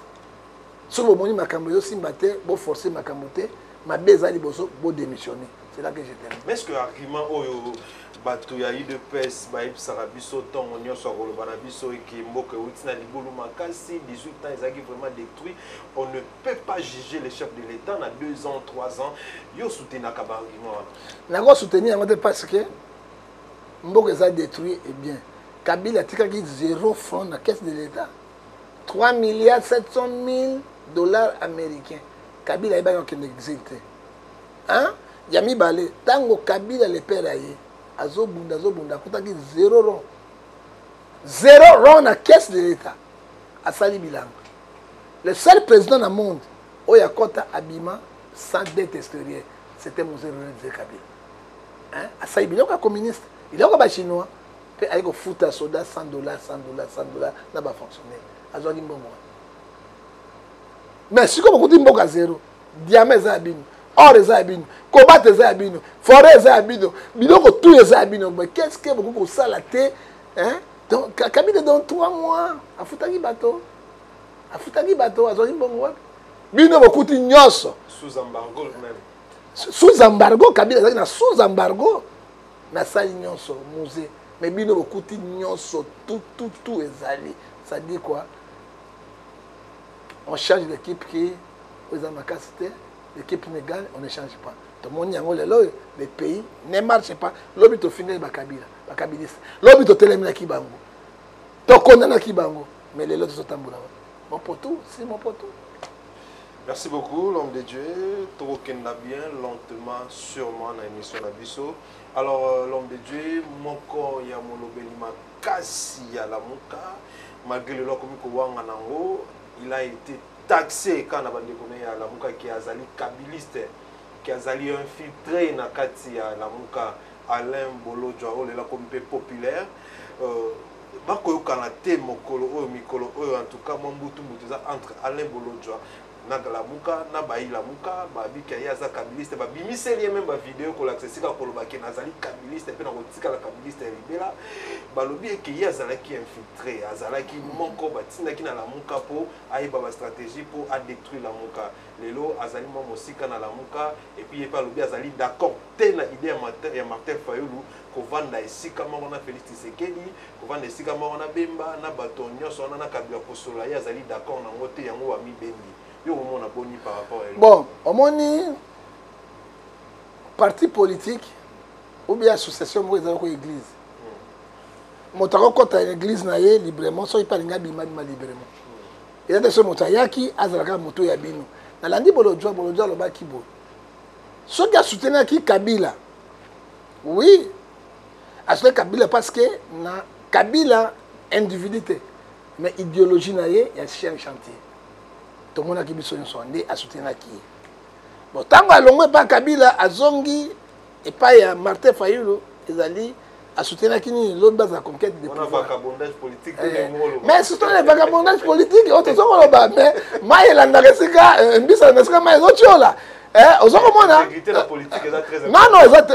soki bomoni makambo ezosimba te, boforce makambo te. Mabe eza liboso, bodémissionner. C'est là que je termine. Mais est-ce que argument oyo bato ya UDPS bayebisaka biso ntongo nyonso ya koloba na biso eke mboka euti na libulu makasi, 18 ans ezalaki vraiment détruit, on ne peut pas juger le chef de l'État na 2 ans, 3 ans, yo soutenaka baargument wana? Nakosoutenir yango te parce que Mboka eza détruit et bien. Kabila atikaki zéro franc na caisse de l'État. 3 milliards 700 000 dollars américains. Kabila ayebaki akende exil te. Hein? Ya mibale, ntango Kabila le père aye, azobunda azobunda akutaki zéro rond. Zéro rond na caisse de l'État. Asali bilanga. Le seul président na monde oyo akota abima sans dette extérieure, c'était Mzee Laurent Désiré Kabila. Hein? Asali biloko ya communiste, biloko ya ba chinois mpe aye kofuta soda 100 dollars, 100 dollars, 100 dollars na ba fonctionnaire. Azwaki mbongo wana. Mais sikoyo bokuti mboka zéro, diamant eza ya bino, or eza ya bino, cobalt eza ya bino, forêt eza ya bino, biloko tout eza ya bino. Mais qu'est-ce que bokoki kosala te? Hein? Donc Kabila dans 3 mois afutaki bato, afutaki bato, azwaki mbongo wapi? Bino bokuti nyonso. Sous embargo même. Sous embargo, Kabila azalaki na sous embargo. Nasali nyonso musée, mais bino bokuti nyonso tout tout tout ezali. Ça dit quoi? On change l'équipe qui eza makasi te, l'équipe ne gagne, on ne change pas. Tomoni yango lelo oyo, le pays ne marche pas. Lobi tofingaki ba Kabila, ba Kabiliste. Lobi totelemelaki bango. Tokondanaki bango, mais lelo tozotambola wapi? Mon potou, si mon potou. Merci beaucoup, l'homme de Dieu. Tokokenda bien, lentement, sûrement, na émission na biso. Alors, l'homme de Dieu, moko ya molobeli makasi ya Lamuka, malgré le akomi kowanga nango, il a été taxé quand na bandeko na ya Lamuka qui azali kabiliste, qui azali infiltré na kati ya Lamuka, Alain Bolodjwa, oyo lelo akomi mpe populaire. Bakoyokana te mokolo oyo, mikolo oyo, en tout cas, mwa mbutu mbutu eza entre Alain Bolodjwa na Lamuka, na bayi Lamuka, babiki ye aza kabiliste, babimiseli ye même ba vidéo kolakisa esika koloba ke nazali kabiliste mpe nakotikala kabiliste ya libela. Balobi eke ye azalaki infiltré, azalaki moko batindaki na Lamuka mpo ayeba ba stratégie mpo adétruire Lamuka. Lelo azali mwa mosika na Lamuka, et puis ye mpe alobi azali d'accord te na idée ya Martin Fayulu kovanda esika moko na Félix Tshisekedi, kovanda esika moko na Bemba, na bato nyonso wana na Kabila kosola, ye azali d'accord nango te, yango bamibendi. Yo komona boni par rapport à Bon, omoni parti politique ou bien association moko ezali ko église. Moto akokɔta église na ye librement, soki mpe alingi abima, abima librement. Eza te soki moto ayaki azalaka moto ya bino. Nalandi Bolodjwa, Bolodjwa alobaki boye. Soki asoutenaki Kabila, oui, asoutenaki Kabila parce que na Kabila individu te, mais idéologie na ye ya chien chantier. Tomonaki biso nyonso nde asoutenaki ye. Bon, tango alongwe pa Kabila azongi epai ya Martin Fayulu, ezali asoutenaki nini lobi bazala conquête de pouvoir. Vagabondage politique, mais surtout le vagabondage politique oyo tozo koloba, mais mai elandaka esika, mbisa elanda esika mai ezotiola. Ozo komona? Non, non, eza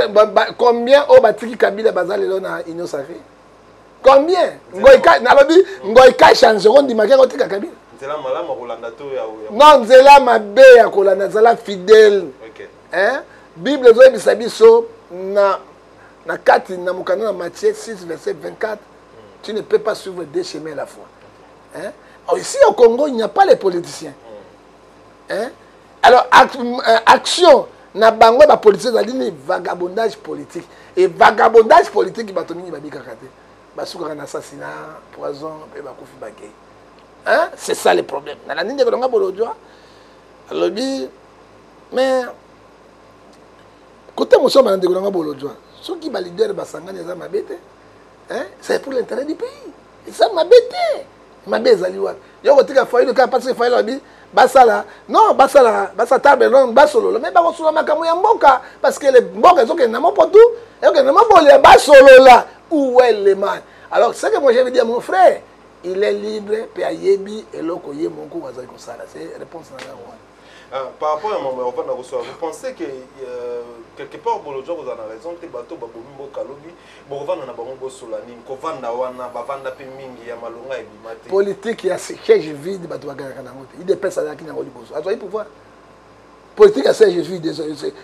combien oyo batiki Kabila baza lelo na Union Sacrée? Combien? Ngoika, nalobi Ngoika change kondimaki akotika Kabila. Nzela malamu kolanda to ya Non, nzela mabe ya kolanda, zala fidèle. Hein? Bible ezoyebisa biso na kati na mokanda na Matthieu 6 verset 24, tu ne peux pas suivre deux chemins à la fois. Hein? Or, ici au Congo, il n'y a pas les politiciens. Hein? Alors, action na bango ba politiciens ezali ni vagabondage politique. Et vagabondage politique bato mingi babikaka te. Basukaka na assassinat, poison pe bakufi bakei. Hein? C'est ça le problème. Nalandi ndeko na nga Bolodjwa alobi, mais côté mosusu na ndeko na nga Bolodjwa, soki ba leader basangani eza mabe te. Hein? C'est pour l'intérêt du pays. Eza mabe te. Mabe ezali wapi? Yo kotika Fayulu kaka parce que Fayulu alobi basala, non, basala, basala table ronde, basolola, mais bakosolola makambo ya mboka parce que le mboka ezokende na mopotu, ezokende na moboli, basolola. Où est le mal? Alors ce que moi je veux dire, mon frère, il est libre pe ayebi eloko ye moko azali kosala. C'est réponse na nga wana. Par rapport à maman Ovanda Kosoa, vous pensez que quelque part Bolodjwa vous a raison te bato babomi mboka lobi bokovanda na bango bosola nini kovanda wana bavanda pe mingi ya malonga ebima te. Politique ya siège vide bato bagalaka nango te. UDPS azalaki nango liboso. Azwaki pouvoir. Politique ya siège vide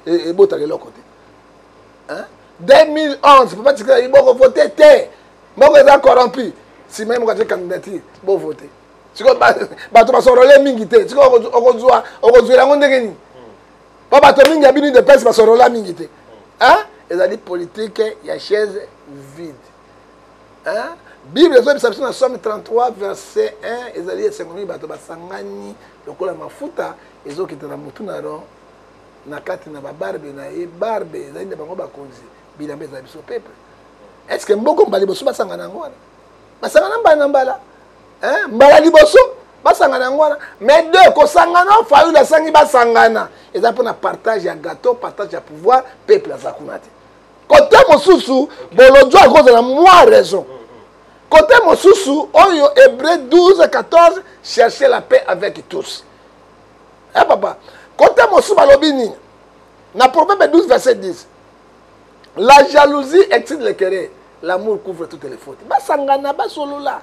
ebotaka eloko te. Hein? 2011 papa Tshisekedi boko voter te. Moko eza corrompu. Si même quand candidature, bo voter. Siko bato basorole mingi te. Siko okozwa yango ndenge nini? Po bato mingi ya bino UDPS basorola mingi te. Hein? Ezali politique ya chaise vide. Hein? Bible ezobisa biso na Psaume 33 verset 1, ezali esengo mingi bato basangani lokola mafuta ezokita na motu na ron na kati na babarbe na ye. Barbe ezali nde bango bakonzi, bilamba ezali biso peuple. Est ce que mboko mbala liboso basangana yango wana? Basangana mbala na mbala, hein? Mbala liboso basangana yango wana, mais deux kosangana Fayulu asangi basangana eza mpona partage ya gâteau, partage ya pouvoir. Peuple aza kuna te. Kote mosusu Bolodjo akozala mwa raison. Kote mosusu oyo Hébreu 12 14, chercher la paix avec tous. Eh papa, kote mosusu balobi nini na Proverbe 12 verset 10? La jalousie excite le querelle, l'amour couvre toutes les fautes. Basangana basolola,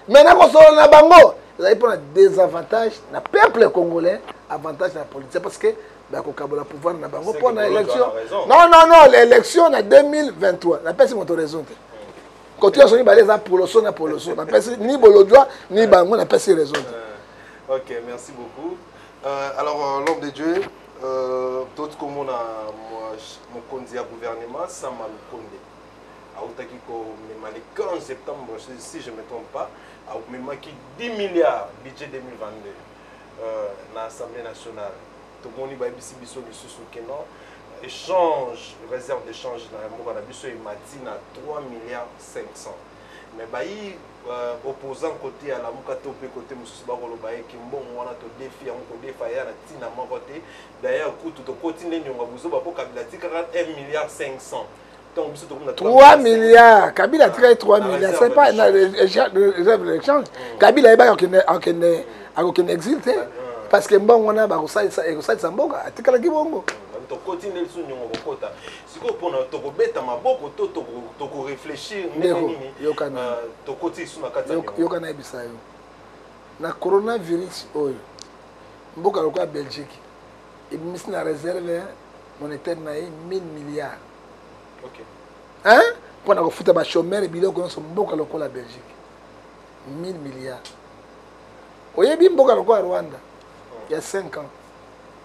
mais na kosolola na bango ezali mpona désavantage na peuple congolais, avantage na politicien, parce que bakokabola pouvoir na bango mpo na élection. Non, non, non, l'élection na 2023, napesi moto raison te. Kote nyonso mibale eza poloso na poloso, napesi ni Bolodjwa ni bango, napesi raison te. Ok, merci beaucoup. Alors, l'homme de Dieu, toti komona mokonzi ya gouvernement Sama Lukonde autaki komema le 15 septembre, si je ne me trompe pas, amemaki 10 milliards budget 2022 na Assemblée nationale. Tomoni bayebisi biso lisusu ke non, échange, réserve d'échange na mboka na biso emati na 3 milliards 500. Mais bayi opposant côté ya Lamuka to mpe côté mosusu bakoloba ye ke mbongo wana todefi yango, kodefa ya na ntina moko te. D'ailleurs kutu tokoti nde niongo buzoba mpo Kabila atikaka 1 milliard 500, donc biso tokomi na 3 milliards. Kabila atikaki 3 milliards, c'est pas na réserve d'échange. Kabila ayebaki akokende, akokende exil te, parce que mbongo wana bakosalisa, ekosalisa mboka, atikalaki bongo. Tokoti nde lisusu niongo kokota sikoyo mpona tokobeta maboko to tokorefléchir ndenge nini? Tokoti lisusu na kati ya niongo. Yoka, nayebisa yo, na coronavirus oyo, mboka lokola Belgique ebimisi na réserve monétaire na ye 1000 milliards. Hein, mpona kofuta bachômeurs, biloko nyonso. Mboka lokola Belgique, 1000 milliards. Oyebi mboka lokola Rwanda ya 5 ans,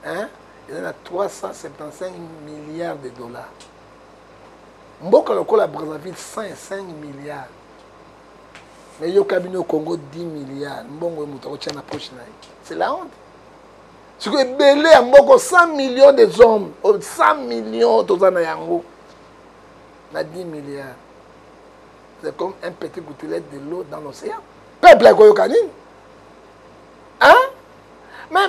hein, eza na 375 milliards de dollars. Mboka lokola Brazzaville, 105 milliards. Mais yoka bino, Congo, 10 milliards, mbongo oyo moto akotia na poche na ye, c'est la honte. Sikoyo ebele ya mboko, 100 millions des hommes, 100 millions toza na yango na 10 milliards, c'est comme un petit gouttelette de l'eau dans l'océan. Peuple akoyoka nini, hein? Mais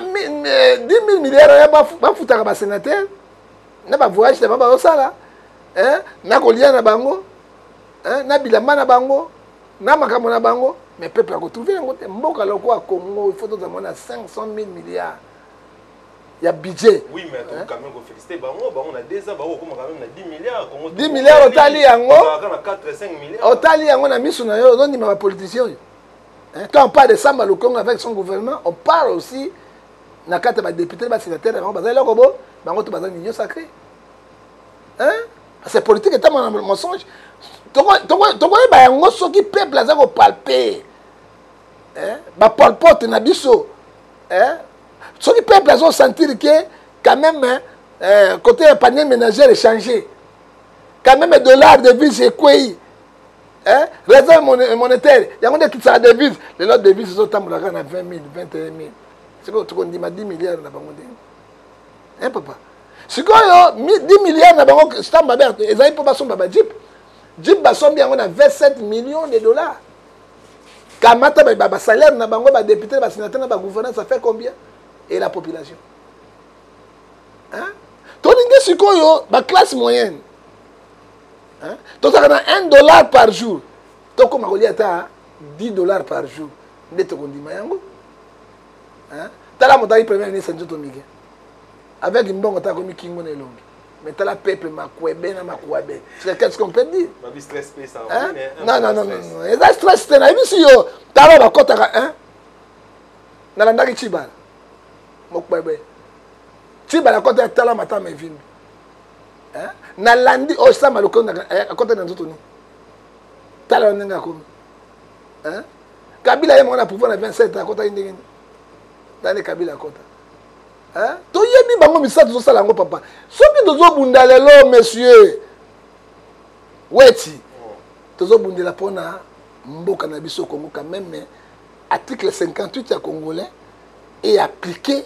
10 000 milliards oyo bafutaka basénateur na bavoyage na bango bazosala, na kolia na bango, na bilamba na bango, na makambo na bango, mais peuple akotrouve yango te. Mboka lokola Congo, il faut tozala na 500 000 milliards ya budget. Oui, mais quand même kofélicité bango, bango na 2 ans bakokoma quand même na 10 milliards. Congo 10 milliards, otali yango? Na 4 5 milliards. Otali yango na miso na yo, ozondima bapoliticien oyo? Quand on parle de Samba Lukongo avec son gouvernement, on parle aussi na kati ya badéputé, basénateur na bango. Baza eloko bo bango to baza union sacrée, hein? Parce que politique etama na mensonge. Tokoyeba yango soki peuple aza kopalpe bapolpote na biso, soki peuple azosentir ke quand même côté ya panier ménagère échangé, quand même dollar devise ekwei, réserve monétaire yango nde ekitisaka devise. Lelo devise ezotambola kaka na 20 000, 21 000. Sikoyo tokondima 10 milliards na bango ndenge, hein, papa? Sikoyo 10 milliards na bango stamba bert ezali mpo basomba bajeep. Jeep basombi yango na 27 millions de dollars. Kamata basalaire na bango, badéputé, basénateur na bagouverneur, ça fait combien? Et la population, hein? Tolingi sikoyo baclasse moyenne, hein? Tozalaka na 1 dollar par jour, tokóma kolia ata 10 $ par jour nde tokondima yango, hein? Tala moto aki premier ministre, nzoto mike avec mbongo, ta akomi kingo na elongi. Mais tala peuple, makwebe na makwabe. Qu'est-ce qu'on peut dire? Hein? Non, non, non, non, eza stress te. Nayebisi yo, tala bakɔtaka, hein? Nalandaki Cibala, mokwebe Cibala akɔta, tala matama evimbi. Nalandi oyo Sama Lukonde akɔta na nzoto nini, tala ndenge akomi. Kabila ye moko na pouvoir na 27 akɔtaki ndenge nini? Tala Kabila akɔta. Toyebi bango misala tozosala yango, papa. Soki tozobunda lelo, monsieur. Weti tozobundela mpona mboka na biso Congo quand même, mais article 58 ya congolais est appliqué.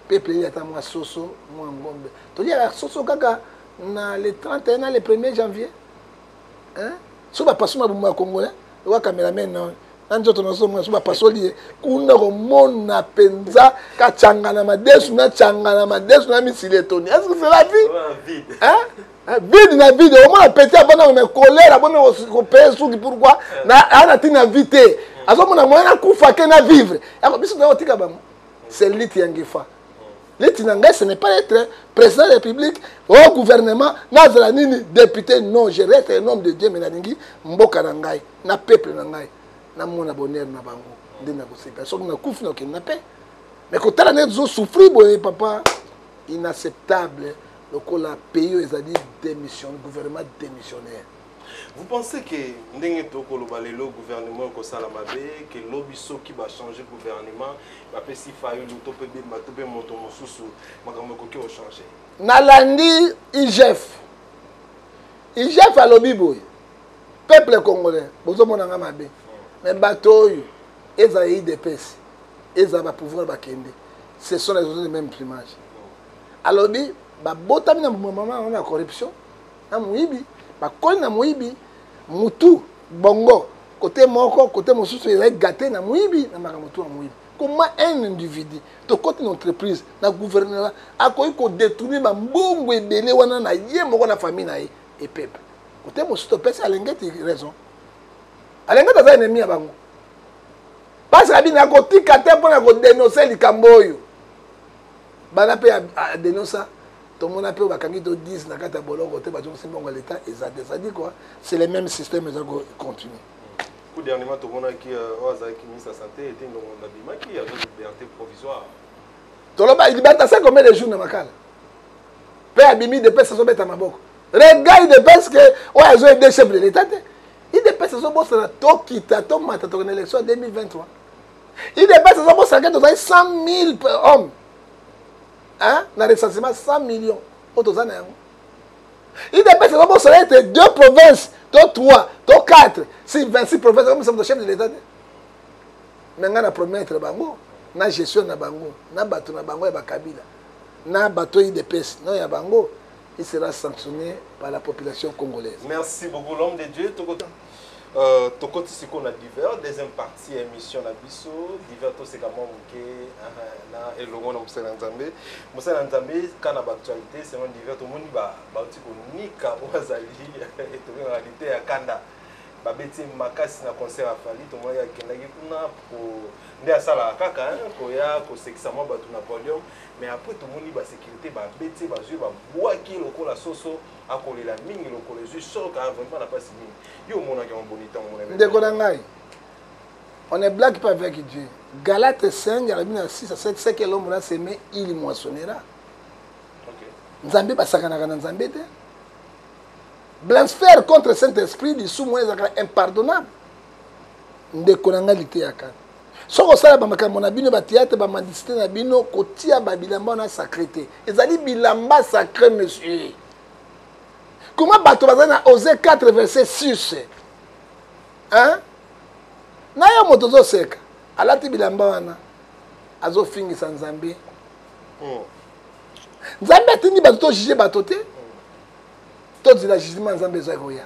Peuple elia ata mwa soso, mwa ngombe. Toliaka soso kaka na le 31 na le 1er janvier, hein? So bapaso mabumu ya congolais oka cameraman na na nzoto nazomona so bapasoli ye kuna komona mpenza kacangana madesu na cangana madesu na misili etoni. Est ce que c'est la vie, hein? Vide na vide. Omona petit avanda me colère, abomi kopeye suki. Pourquoi ana ntina vie te? Azomona moyen nakufa ke na vivre. Yako biso toya kotika bango. C'est liti ya ngefa. Liti na ngai, ce n'est pas être président de la République au gouvernement, nazala nini, député, non. Je reste un homme de Dieu, mais nalingi mboka na ngai na peuple na ngai, namona bonheur na bango nde nakosepela. Soki nakufi, nakokende na paix. Mais kotala ndenge tozosouffrir boye, papa, inacceptable. Lokola pays oyo ezali démission, gouvernement démissionnaire. Vous pensez que ndenge tokoloba lelo gouvernement ekosala mabe, ke lobi soki bachange gouvernement, bapesi Fayulu to mpe Bemba to mpe moto mosusu, makambo ekoki kochange? Nalandi IGF. IGF alobi boye: peuple congolais, bozomona nga mabe, mais bato oyo ezala UDPS, ezala bapouvoir, bakende, ce sont les oiseaux de même plumage. Alobi babotami na mama na corruption na moyibi, bakoli na moyibi, mutu bongo kote moko, kote mosusu ezali gâté na moyibi, na makambo tu ya moyibi. Comment un individu tokoti na entreprise na gouvernement akoki kodétourner bambongo ebele wana na ye moko, na famille na ye e peuple? Kote mosusu topesi Alingete raison. Alingete aza ennemi ya bango parce que abini akotika te mpona kodénoncer likambo oyo. Bana mpe adénonça, tomona mpe bakangi to 10 na kati ya boloko te, bazongisi mbongo ya l'État eza te. C'est-à-dire quoi? C'est le même système eza kocontinue. Coup dernièrement tomonaki oyo azalaki ministre ya santé ete ndongo abimaki, azwa liberté provisoire. Toloba liberté asa combien de jours na Makala mpe abimi? UDPS azobeta maboko. Regarde UDPS ke oyo azo aider chef de l'État te. UDPS azobosana tokita, tomata, tokende élection ya 2023. UDPS azobosana ke tozali 100 000 hommes, hein? Na recensement 100 millions oyo toza na yango. UDPS ezobosana ete deux provinces to 3 to 4 si 26 provinces akomisa moto chef de l'État te. Me ngai na promettre bango na gestion na bango, na bato na bango ya bakabila, na bato UDPS no ya bango, il sera sanctionné par la population congolaise. Merci beaucoup, l'homme de Dieu. Tokoti sikoyo na divers, deuxième partie ya émission na biso divers. Toseka mwa moke na elongo na mosala ya Nzambe. Mosala ya Nzambe ka na baactualité selon divers, tomoni bauti konika oyo azali tobengaka lite ya kanda, babeti makasi na concert ya Fally. Tomonaki akendaki kuna nde asalaka kaka koya kosekisa mwa bato na podium, mais après tomoni basécurité babeti, bazwi, babwaki lokola soso, akolela mingi lokola ezwi choc, vraiment na mpasi mingi. Yo omonaki yango boni ntango omona? Ndeko na ngai, on ne blague pas avec Dieu. Galate 5 alobi na 6 à 7: ce que l'homme a semé, il moissonnera. Nzambe basakanaka na Nzambe te. Blasphère contre Saint Esprit, lisumu wana ezalaka impardonnable. Ndeko na ngai, liteyaka soki osala bamakambo na bino, bathéâtre, bamendicité na bino, kotia babilamba wana sacré te. Ezali bilamba sacré, monsieur. Comment bato bazali na Osée 4 verset 6, hein? Na yo moto ozoseka, alati bilamba wana, azofingisa Nzambe. Nzambe atindi bato tojuge bato te. Tozela jugement Nzambe eza koya.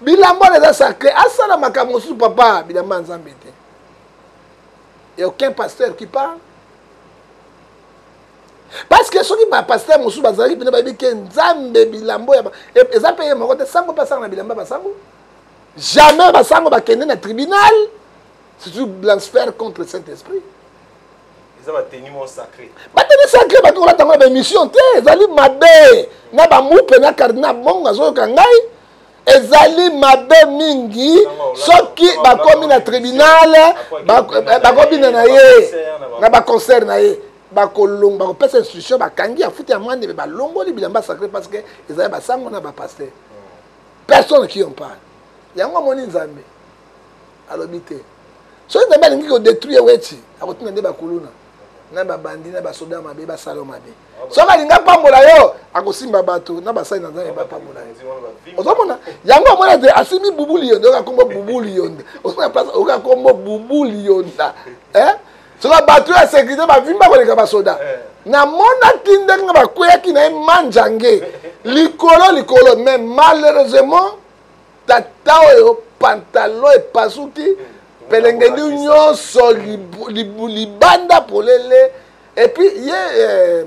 Bilamba wana eza sacré. Asala makambo mosusu, papa, bilamba ya Nzambe te. Et aucun pasteur qui parle, parce que soki bapasteur mosusu bazalaki mpena bayebi ke Nzambe bilambo ya eza mpe ye moko te. Sango mpe asala na bilamba, basango jamais basango bakende na tribunal, surtout blasphère contre Saint Esprit. Eza bateni mo sacré. Bateni sacré, bato kolata yango na baémission te, ezali mabe. Na bamupe na cardinal Bongo azoyoka ngai, ezali mabe mingi. Soki bakomi na tribunal, bakobina na ye na baconcert na ye, bakolonga, bakopesa instruction, bakangi, afuti ya mwande, balongoli bilamba sacré parce que ezali basango na bapasteur. Personne qui en parle. Yango amoni Nzambe alobi te. Soki Nzambe alingi kodétruire Weti, akotinda nde bakuluna. Na babandi na basoda mabe basala mabe. Soki alingi apambola yo, akosimba bato na basali na Nzambe bapambola yo. Ozomona yango, omona te asimbi Bubu Liyonda, oyoka kombo Bubu Liyonda, ozomona place, oyoka kombo Bubu Liyonda. Soki bato ya sécurité bavimba koleka basoda, namonaki ndenge bakweyaki na ye manjange likolo likolo. Mais malheureusement, tata oyo pantalon epasuki, pelengeli nyonso libanda polele. Et puis ye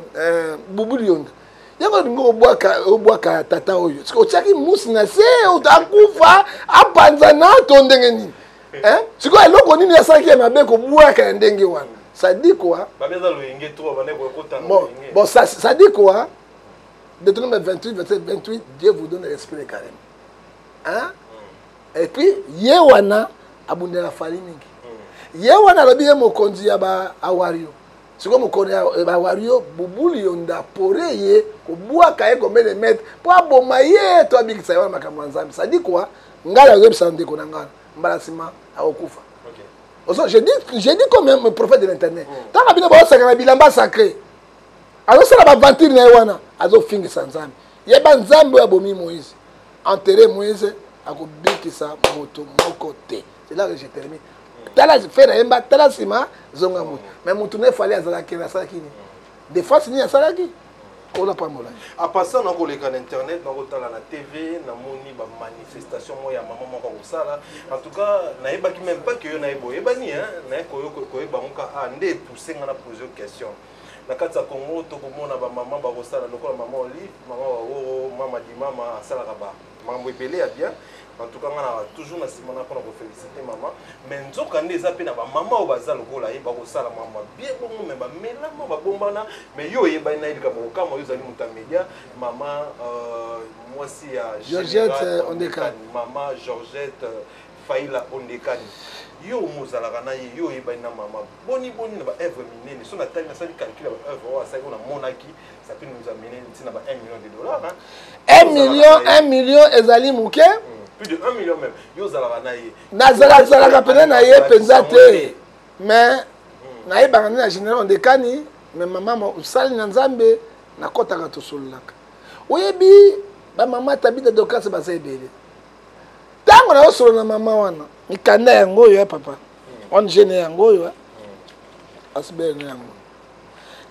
Bubu Lionda yango olingi obwaka, obwaka tata oyo otiaki musi na se, akufa, apanzana to ndenge nini? Sikoyo eloko nini asalaki ya mabe kobwaka ya ndenge wana? Ça dit quoi? Bon, ça dit quoi? Deutéronome 28 verset 28: Dieu vous donne l'esprit de carême, hein? Et puis ye wana abundela Fally mingi. Ye wana alobi ye mokonzi ya ba awario. Sikoyo mokonzi ya bawario, Bubu Liyonda pore ye kobwaka ye combien de mètre mpo aboma ye to abikisa ye? Wana makambo ya Nzambe. Ça dit quoi? Ngai nazoyebisa ndeko na ngai, mbala nsima akokufa. Ozo, je dis comme un prophète de l'Internet. Ntango bino baosaka na bilamba sacré, azosala baventure na ye wana, azofingisa Nzambe. Yeba, Nzambe oyo abomi Moïse, enterré Moïse, akobikisa moto moko te. C'est là que je termine. Tala Ferre ayemba tala nsima zonga moto, mais motu na efali azalaki, asalaki nini? Défense nini asalaki? Kola pambola. En passant, nakoleka na internet, nakotala na TV, namoni bamanifestation moko ya mama moko akosala. En tout cas, nayebaki même pas ke yo nayeba oyebani, naye koyeba ngo ka nde epousse nga na pose question. Na kati ya Congo, tokomona bamama bakosala lokola mama Olive, mama Waworo, mama Dimama, asalaka ba makambo ebele ya bien. En tout cas, nga na toujours na nsima na mpona kofélicité mama. Mais nzoka nde eza mpe na bamama oyo baza lokola ye, bakosala mama bien bongo, mais bamelama, babombana. Mais yo oyebani, nayebi likambo kokama, oyo ozali moto ya média. Mama mwasi ya Georgette Ondekani. Mama Georgette Faila Ondekani, yo mozalaka na ye, yo oyebani na mama boni boni na baœuvre minene. So natali, nasali calcul ya baœuvre oyo asali, oyo namonaki, ça peut nous amener ntina ba 1 million de dollars, hein. 1 million, 1 million ezali moke. Plus de 1 million même. Yo ozalaka na ye. Nazalaka mpenza na ye mpenza te, mais nayebaka nde na général Ondekani. Mais mama osali na Nzambe, nakɔtaka, tosololaka. Oyebi, bamama Tabita Dorcas baza ebele. Ntango nazosolola na mama wana, mikanda yango oyo ya papa ONG ne yango oyo asibele ne yango,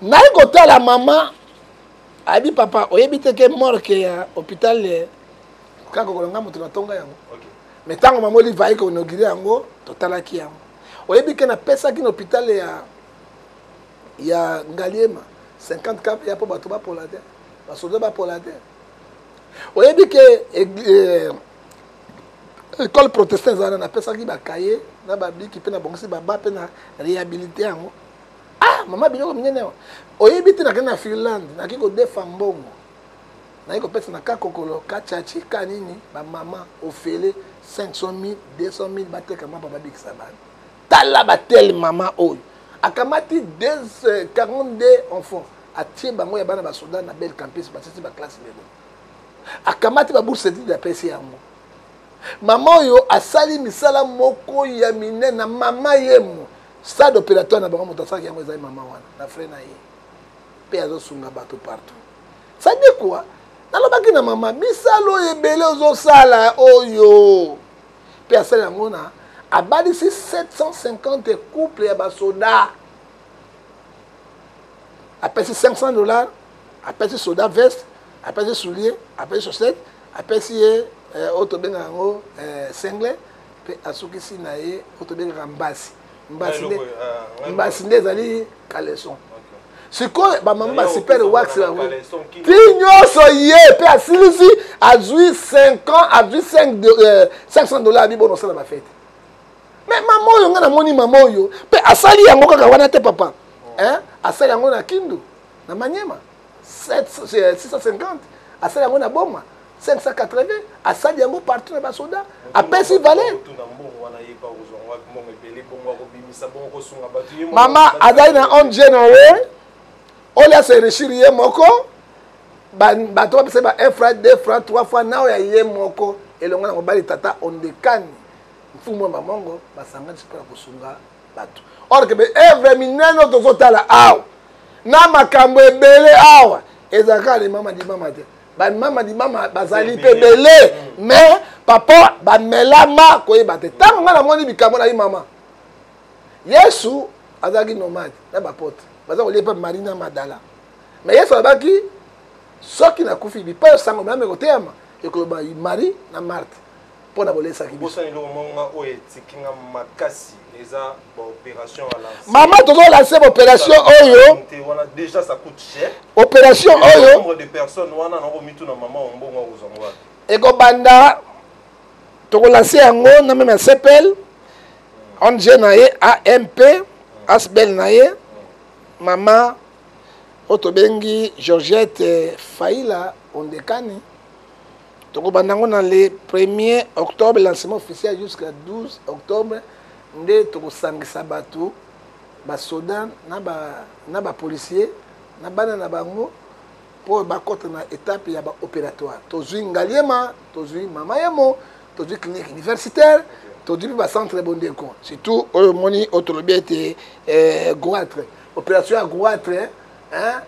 nayi kotala mama, ayebi papa, oyebi te ke morgue ya hôpital kaka kolanga moto natonga yango. Mais ntango mama Olive ayi koinaugurer yango, totalaki yango. Oyebi ke napesaki na hôpital ya Ngaliema 50 cap ya mpo bato bapola te, basoda bapola te. Oyebi ke école protestant eza wana, napesaki bakaye na babiki mpe nabongisi baba mpe na réhabilité yango. Ah, mama, biloko minene awa. Oyebi te, nakende na Finlande, naki kodefa mbongo, nayi kopesa na kakokolo kachachi ka nini, bamama ofele 500 000, 200 000, bateka mapa, babikisa bana. Tala batele mama oyo akamati 42 enfants, atie bango ya bana basoda na belle campus, basisi baklasse. Lelo akamati babourse d'étude, apesi yango. Mama oyo asali misala moko ya minene na mama yemo. Stade opératoire na bango, moto asalaki yango ezali mama wana na frère na ye, mpe azosunga bato partout. Ça dit quoi? Nalobaki na mama, misala oyo ebele ozosala oyo, mpe asali yango na abalisi 750 couple ya basoda, apesi 500 $, apesi soda veste, apesi soulier, apesi chaussette, apesi ye oyo tobengaka yango singlet, mpe asukisi na ye oyo tobengaka mbasi. Mbasi nde, mbasi nde ezali caleçon. Sikoyo bamama basuper wax ti nyonso ye mpe asilisi, azwi 5 ans, azwi 500 $, abi bona osala bafete. Mais mama oyo, ngai namoni mama oyo mpe asali yango kaka wana te, papa, asali yango na Kindu, na Manyema 650, asali yango na Boma 580, asali yango partout na basoda, apesi valeur. Mama azali na ONG na ye oyo asenrichir ye moko. Bato bapesa ba 1 franc, 2 franc, 3 franc na oyo ya ye moko elongo na mobali, tata Ondekani, mfumu ya Mamongo, basanganisi mpona kosunga. bato. Or que baevre minene oyo tozotala awa na makambo ebele awa ezalaka limama limama te. Bamama limama bazali mpe ebele, mais papa bamelama koyeba te. Ntango ngai namoni bikambo na ye, mama Yesu azalaki nomade na bapote baza kolia mpe Marie na Madala, mais Yesu alobaki soki nakufi bipai osango malamu ekoteyama, ekoloba Marie na Marthe mpo na bolesaki biso. Oyo etiki nga makasi eza baopération. Mama, tozolanse baopération oyo. Wana déjà ça coûte cher. Opération oyo nombre de personnes wana nakomituna mama ombongo akozwango wapi? Ekobanda, tokolanse yango na meme ya CPL, ONG na ye AMP asbel na ye, mama oyo tobengi Georgette Faila Ondekani. Tokobanda yango na le 1er octobre, lancement officiel jusqu'à 12 octobre, nde tokosangisa bato, basoda na bapolicier na bana na bango mpo bakɔta na étape ya baopératoire. Tozwi Ngaliema, tozwi Mama Yemo, tozwi clinique universitaire, tozwi mpe bacentre Bondeko, surtout oyo omoni oyo tolobi ete goitre, opération ya goitre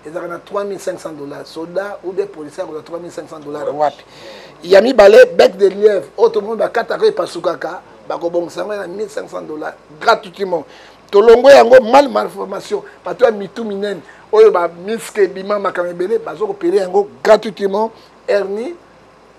ezalaka na 3500 $. Soda ou bien policier akozwa 3500 $ wapi? Ya mibale, bec de lièvre oyo tomoni bakataka, epasukaka, bakobongisa yango na 1500 $ gratuitement. Tolongo yango mal malformation, bato ya mitu minene oyo bamiske ebima makambo ebele, bazokopere yango gratuitement. Hernie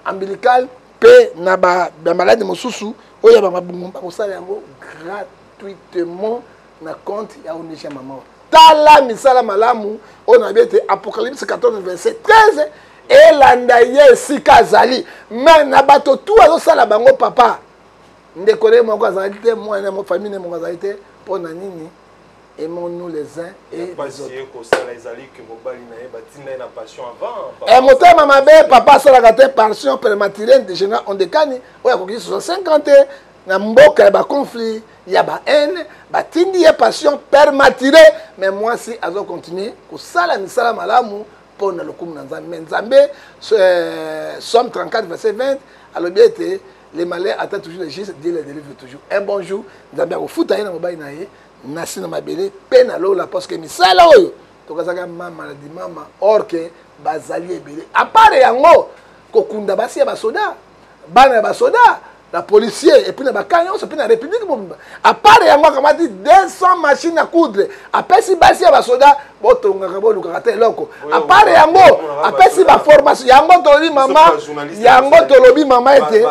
ombilicale mpe na bamaladi mosusu oyo ya bamabungu, bakosala yango gratuitement na compte ya ONG ya mama. Tala misala malamu oyo nayebi ete Apocalypse 14 verset 13 elanda ye esika azali. Me na bato tu azosala bango, papa, ndeko na ye moko azalaki te, mwana na famille na ye moko azalaki te. Mpo na nini? Aimons-nous les uns et les autres. Motema mabe papa asalaka te. Pension prématurée de général Ondekani oyo akoki 65 ans te, na mboka ya baconflit ya bahaine, batindi ye pension prématurée, mais mwasi azocontinue kosala misala malamu mpo na lokumu na Nzambe. Mais Nzambe, Psaume 34 verset 20 alobi ete les malheurs attendent toujours les justes, Dieu les délivre toujours. Un bon jour, Nzambe akofuta ye na mobali na ye nasi na mabele mpe na lola, parce que misala oyo tokazaka mama na dimama, or ke bazali ebele. Apart yango, kokunda basi ya basoda, bana ya basoda na policier, et puis na baka nyonso mpe na république mobimba. Apart yango, akamati 200 machine à coudre, apesi basi ya basoda, botongaka, bolukaka te eloko. Apart yango, apesi baformation. Yango tolobi mama, yango tolobi mama ete,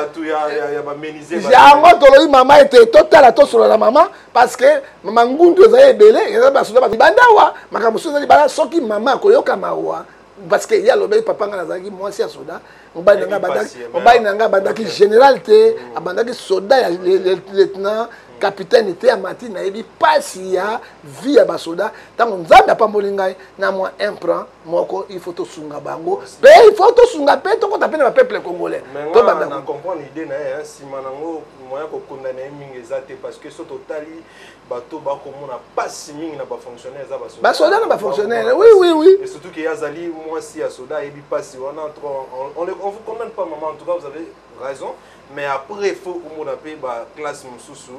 yango tolobi mama ete totala, tosolola na mama, parce que mama ngundu ezali ebele, eza basoda libanda awa, makambo mosusu eza libanda. Soki mama akoyoka mawa, parce que ye alobaki: "Papa, ngai nazalaki mwasi ya soda, mobali na ngai abandaki général te, abandaki soda ya lieutenant capitaine te, amati. Nayebi mpasi ya vie ya basoda. Ntango Nzambe apamboli ngai na mwa un plan moko, il faut tosunga bango mpe il faut tosunga mpe tokɔta mpe na bapeuple congolais." Tobanda comprendre idée na ye. Nsima nango, moyen kokondana ye mingi eza te, parce que so totali bato bakomona mpasi mingi na bafonctionnaire eza basoda na bafonctionnaire, oui. Et surtout ke azali mwasi ya soda, ayebi mpasi wana. On vous condamne pas, maman, en tout cas vous avez raison, mais après faut omona mpe baclasse mosusu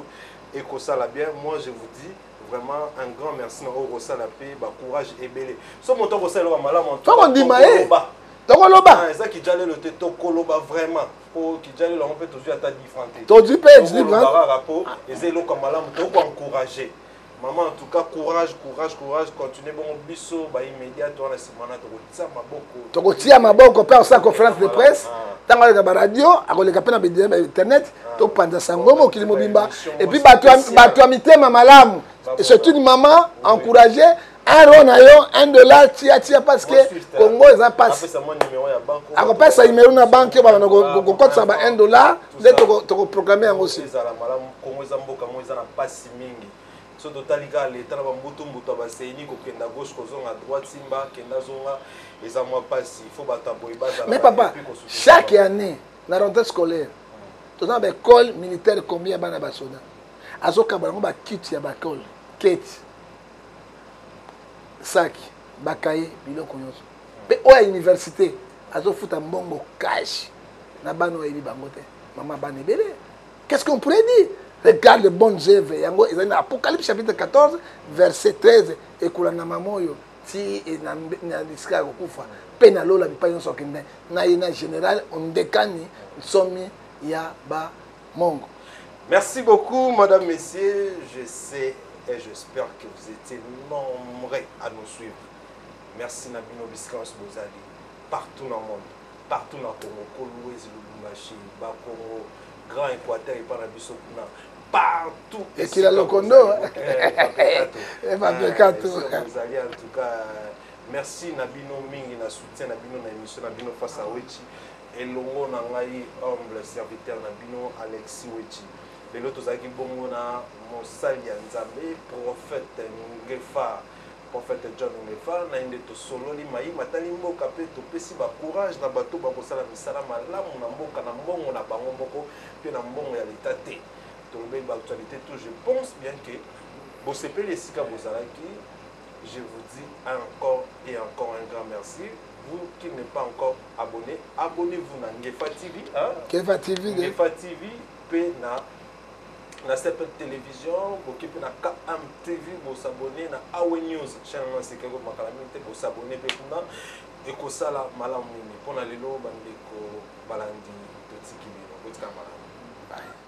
ekosala bien. Moi je vous dis vraiment un grand merci na oyo kosala mpe bacourage ebele. So moto akosala eloko malamu, tokondima ye, tokoloba. Eza kijalelo te, tokoloba vraiment, po kijalelo yango mpe tozwi ata différent te. Tozwi mpe. Kaka po eza eloko ya malamu, tokoencourage mama. En tout cas, courage, courage, courage, continue bongo. Biso baimmédiat to wana nsima wana tokotia maboko. Tokotia maboko mpe akosala conférence de presse. Ntango aleka baradio, akoleka mpe na internet, topanza sango mokili mobimba. Et puis bato ya mitema malamu, c'est une maman encouragée. Un rond na yo, 1 dollar, tia, tia, parce que Congo eza pasi. Akopesa numéro na banque, babanda kokotisa ba 1 dollar, nde tokoproclame yango si. Ezala malamu. Congo eza mboka mo eza na pasi mingi. So totali kaka leta na bambutu-mbutu ya baseni, kokenda gauche, kozonga droite, simba kenda zonga, eza mwa pasi. Faut bato ya boye bazala. Mais papa, chaque année na rentrée scolaire, toza na baécole militaire. Combien ya bana basoda azokaba yango? Bakiti ya baekole, keti, saki, bakaye, biloko nyonso. Mpe oyo ya université, azofuta mbongo cash na bana oyo ayebi bango te. Mama, bana ebele, qu'est-ce qu'on pourrait dire? Regarde les bonnes œuvres. Yango ezali na Apocalypse chapitre 14 verset 13 ekolanda mama oyo ti na esika ya kokufa mpe na lola bipai nyonso akende na ye na général ondekani nsomi ya ba mongo. Merci beaucoup, madame, messieurs. Je sais et j'espère que vous étiez nombreux à nous suivre. Merci na bino bisika nyonso bozali partout dans le monde, partout na Congo, Kolwezi, Lubumbashi, Bakongo, Grand Équateur epa na biso kuna partout. Ekila lokondo. Epapekato. Bozali en tout cas merci na bino mingi na soutien na bino na émission na bino face à Wechi. Elongo na ngai humble serviteur na bino Alexis Wechi. Lelo tozalaki bongo na mosali ya Nzambe prophète Ngefa, prophète John Ngefa, na ye nde tosololi mayi matali mboka mpe topesi ba courage na bato bakosala misala malamu na mboka na mbongo na bango moko mpe na mbongo ya leta te. Tolobeli ba actualité tout, je pense bien que bosepeli esika bozalaki. Je vous dis encore et encore un grand merci. Vous qui n'êtes pas encore abonné, abonnez-vous na Ngefa TV, hein? Ngefa TV, Ngefa TV pe na na CPL Télévision, boki pe na KM TV, bo s'abonner na Awe News, chaîne na sika ko makala mingi te, bo s'abonner pe kuna ekosala malamu mingi. Pona lelo bandeko balandi totiki bino, botika malamu. Bye.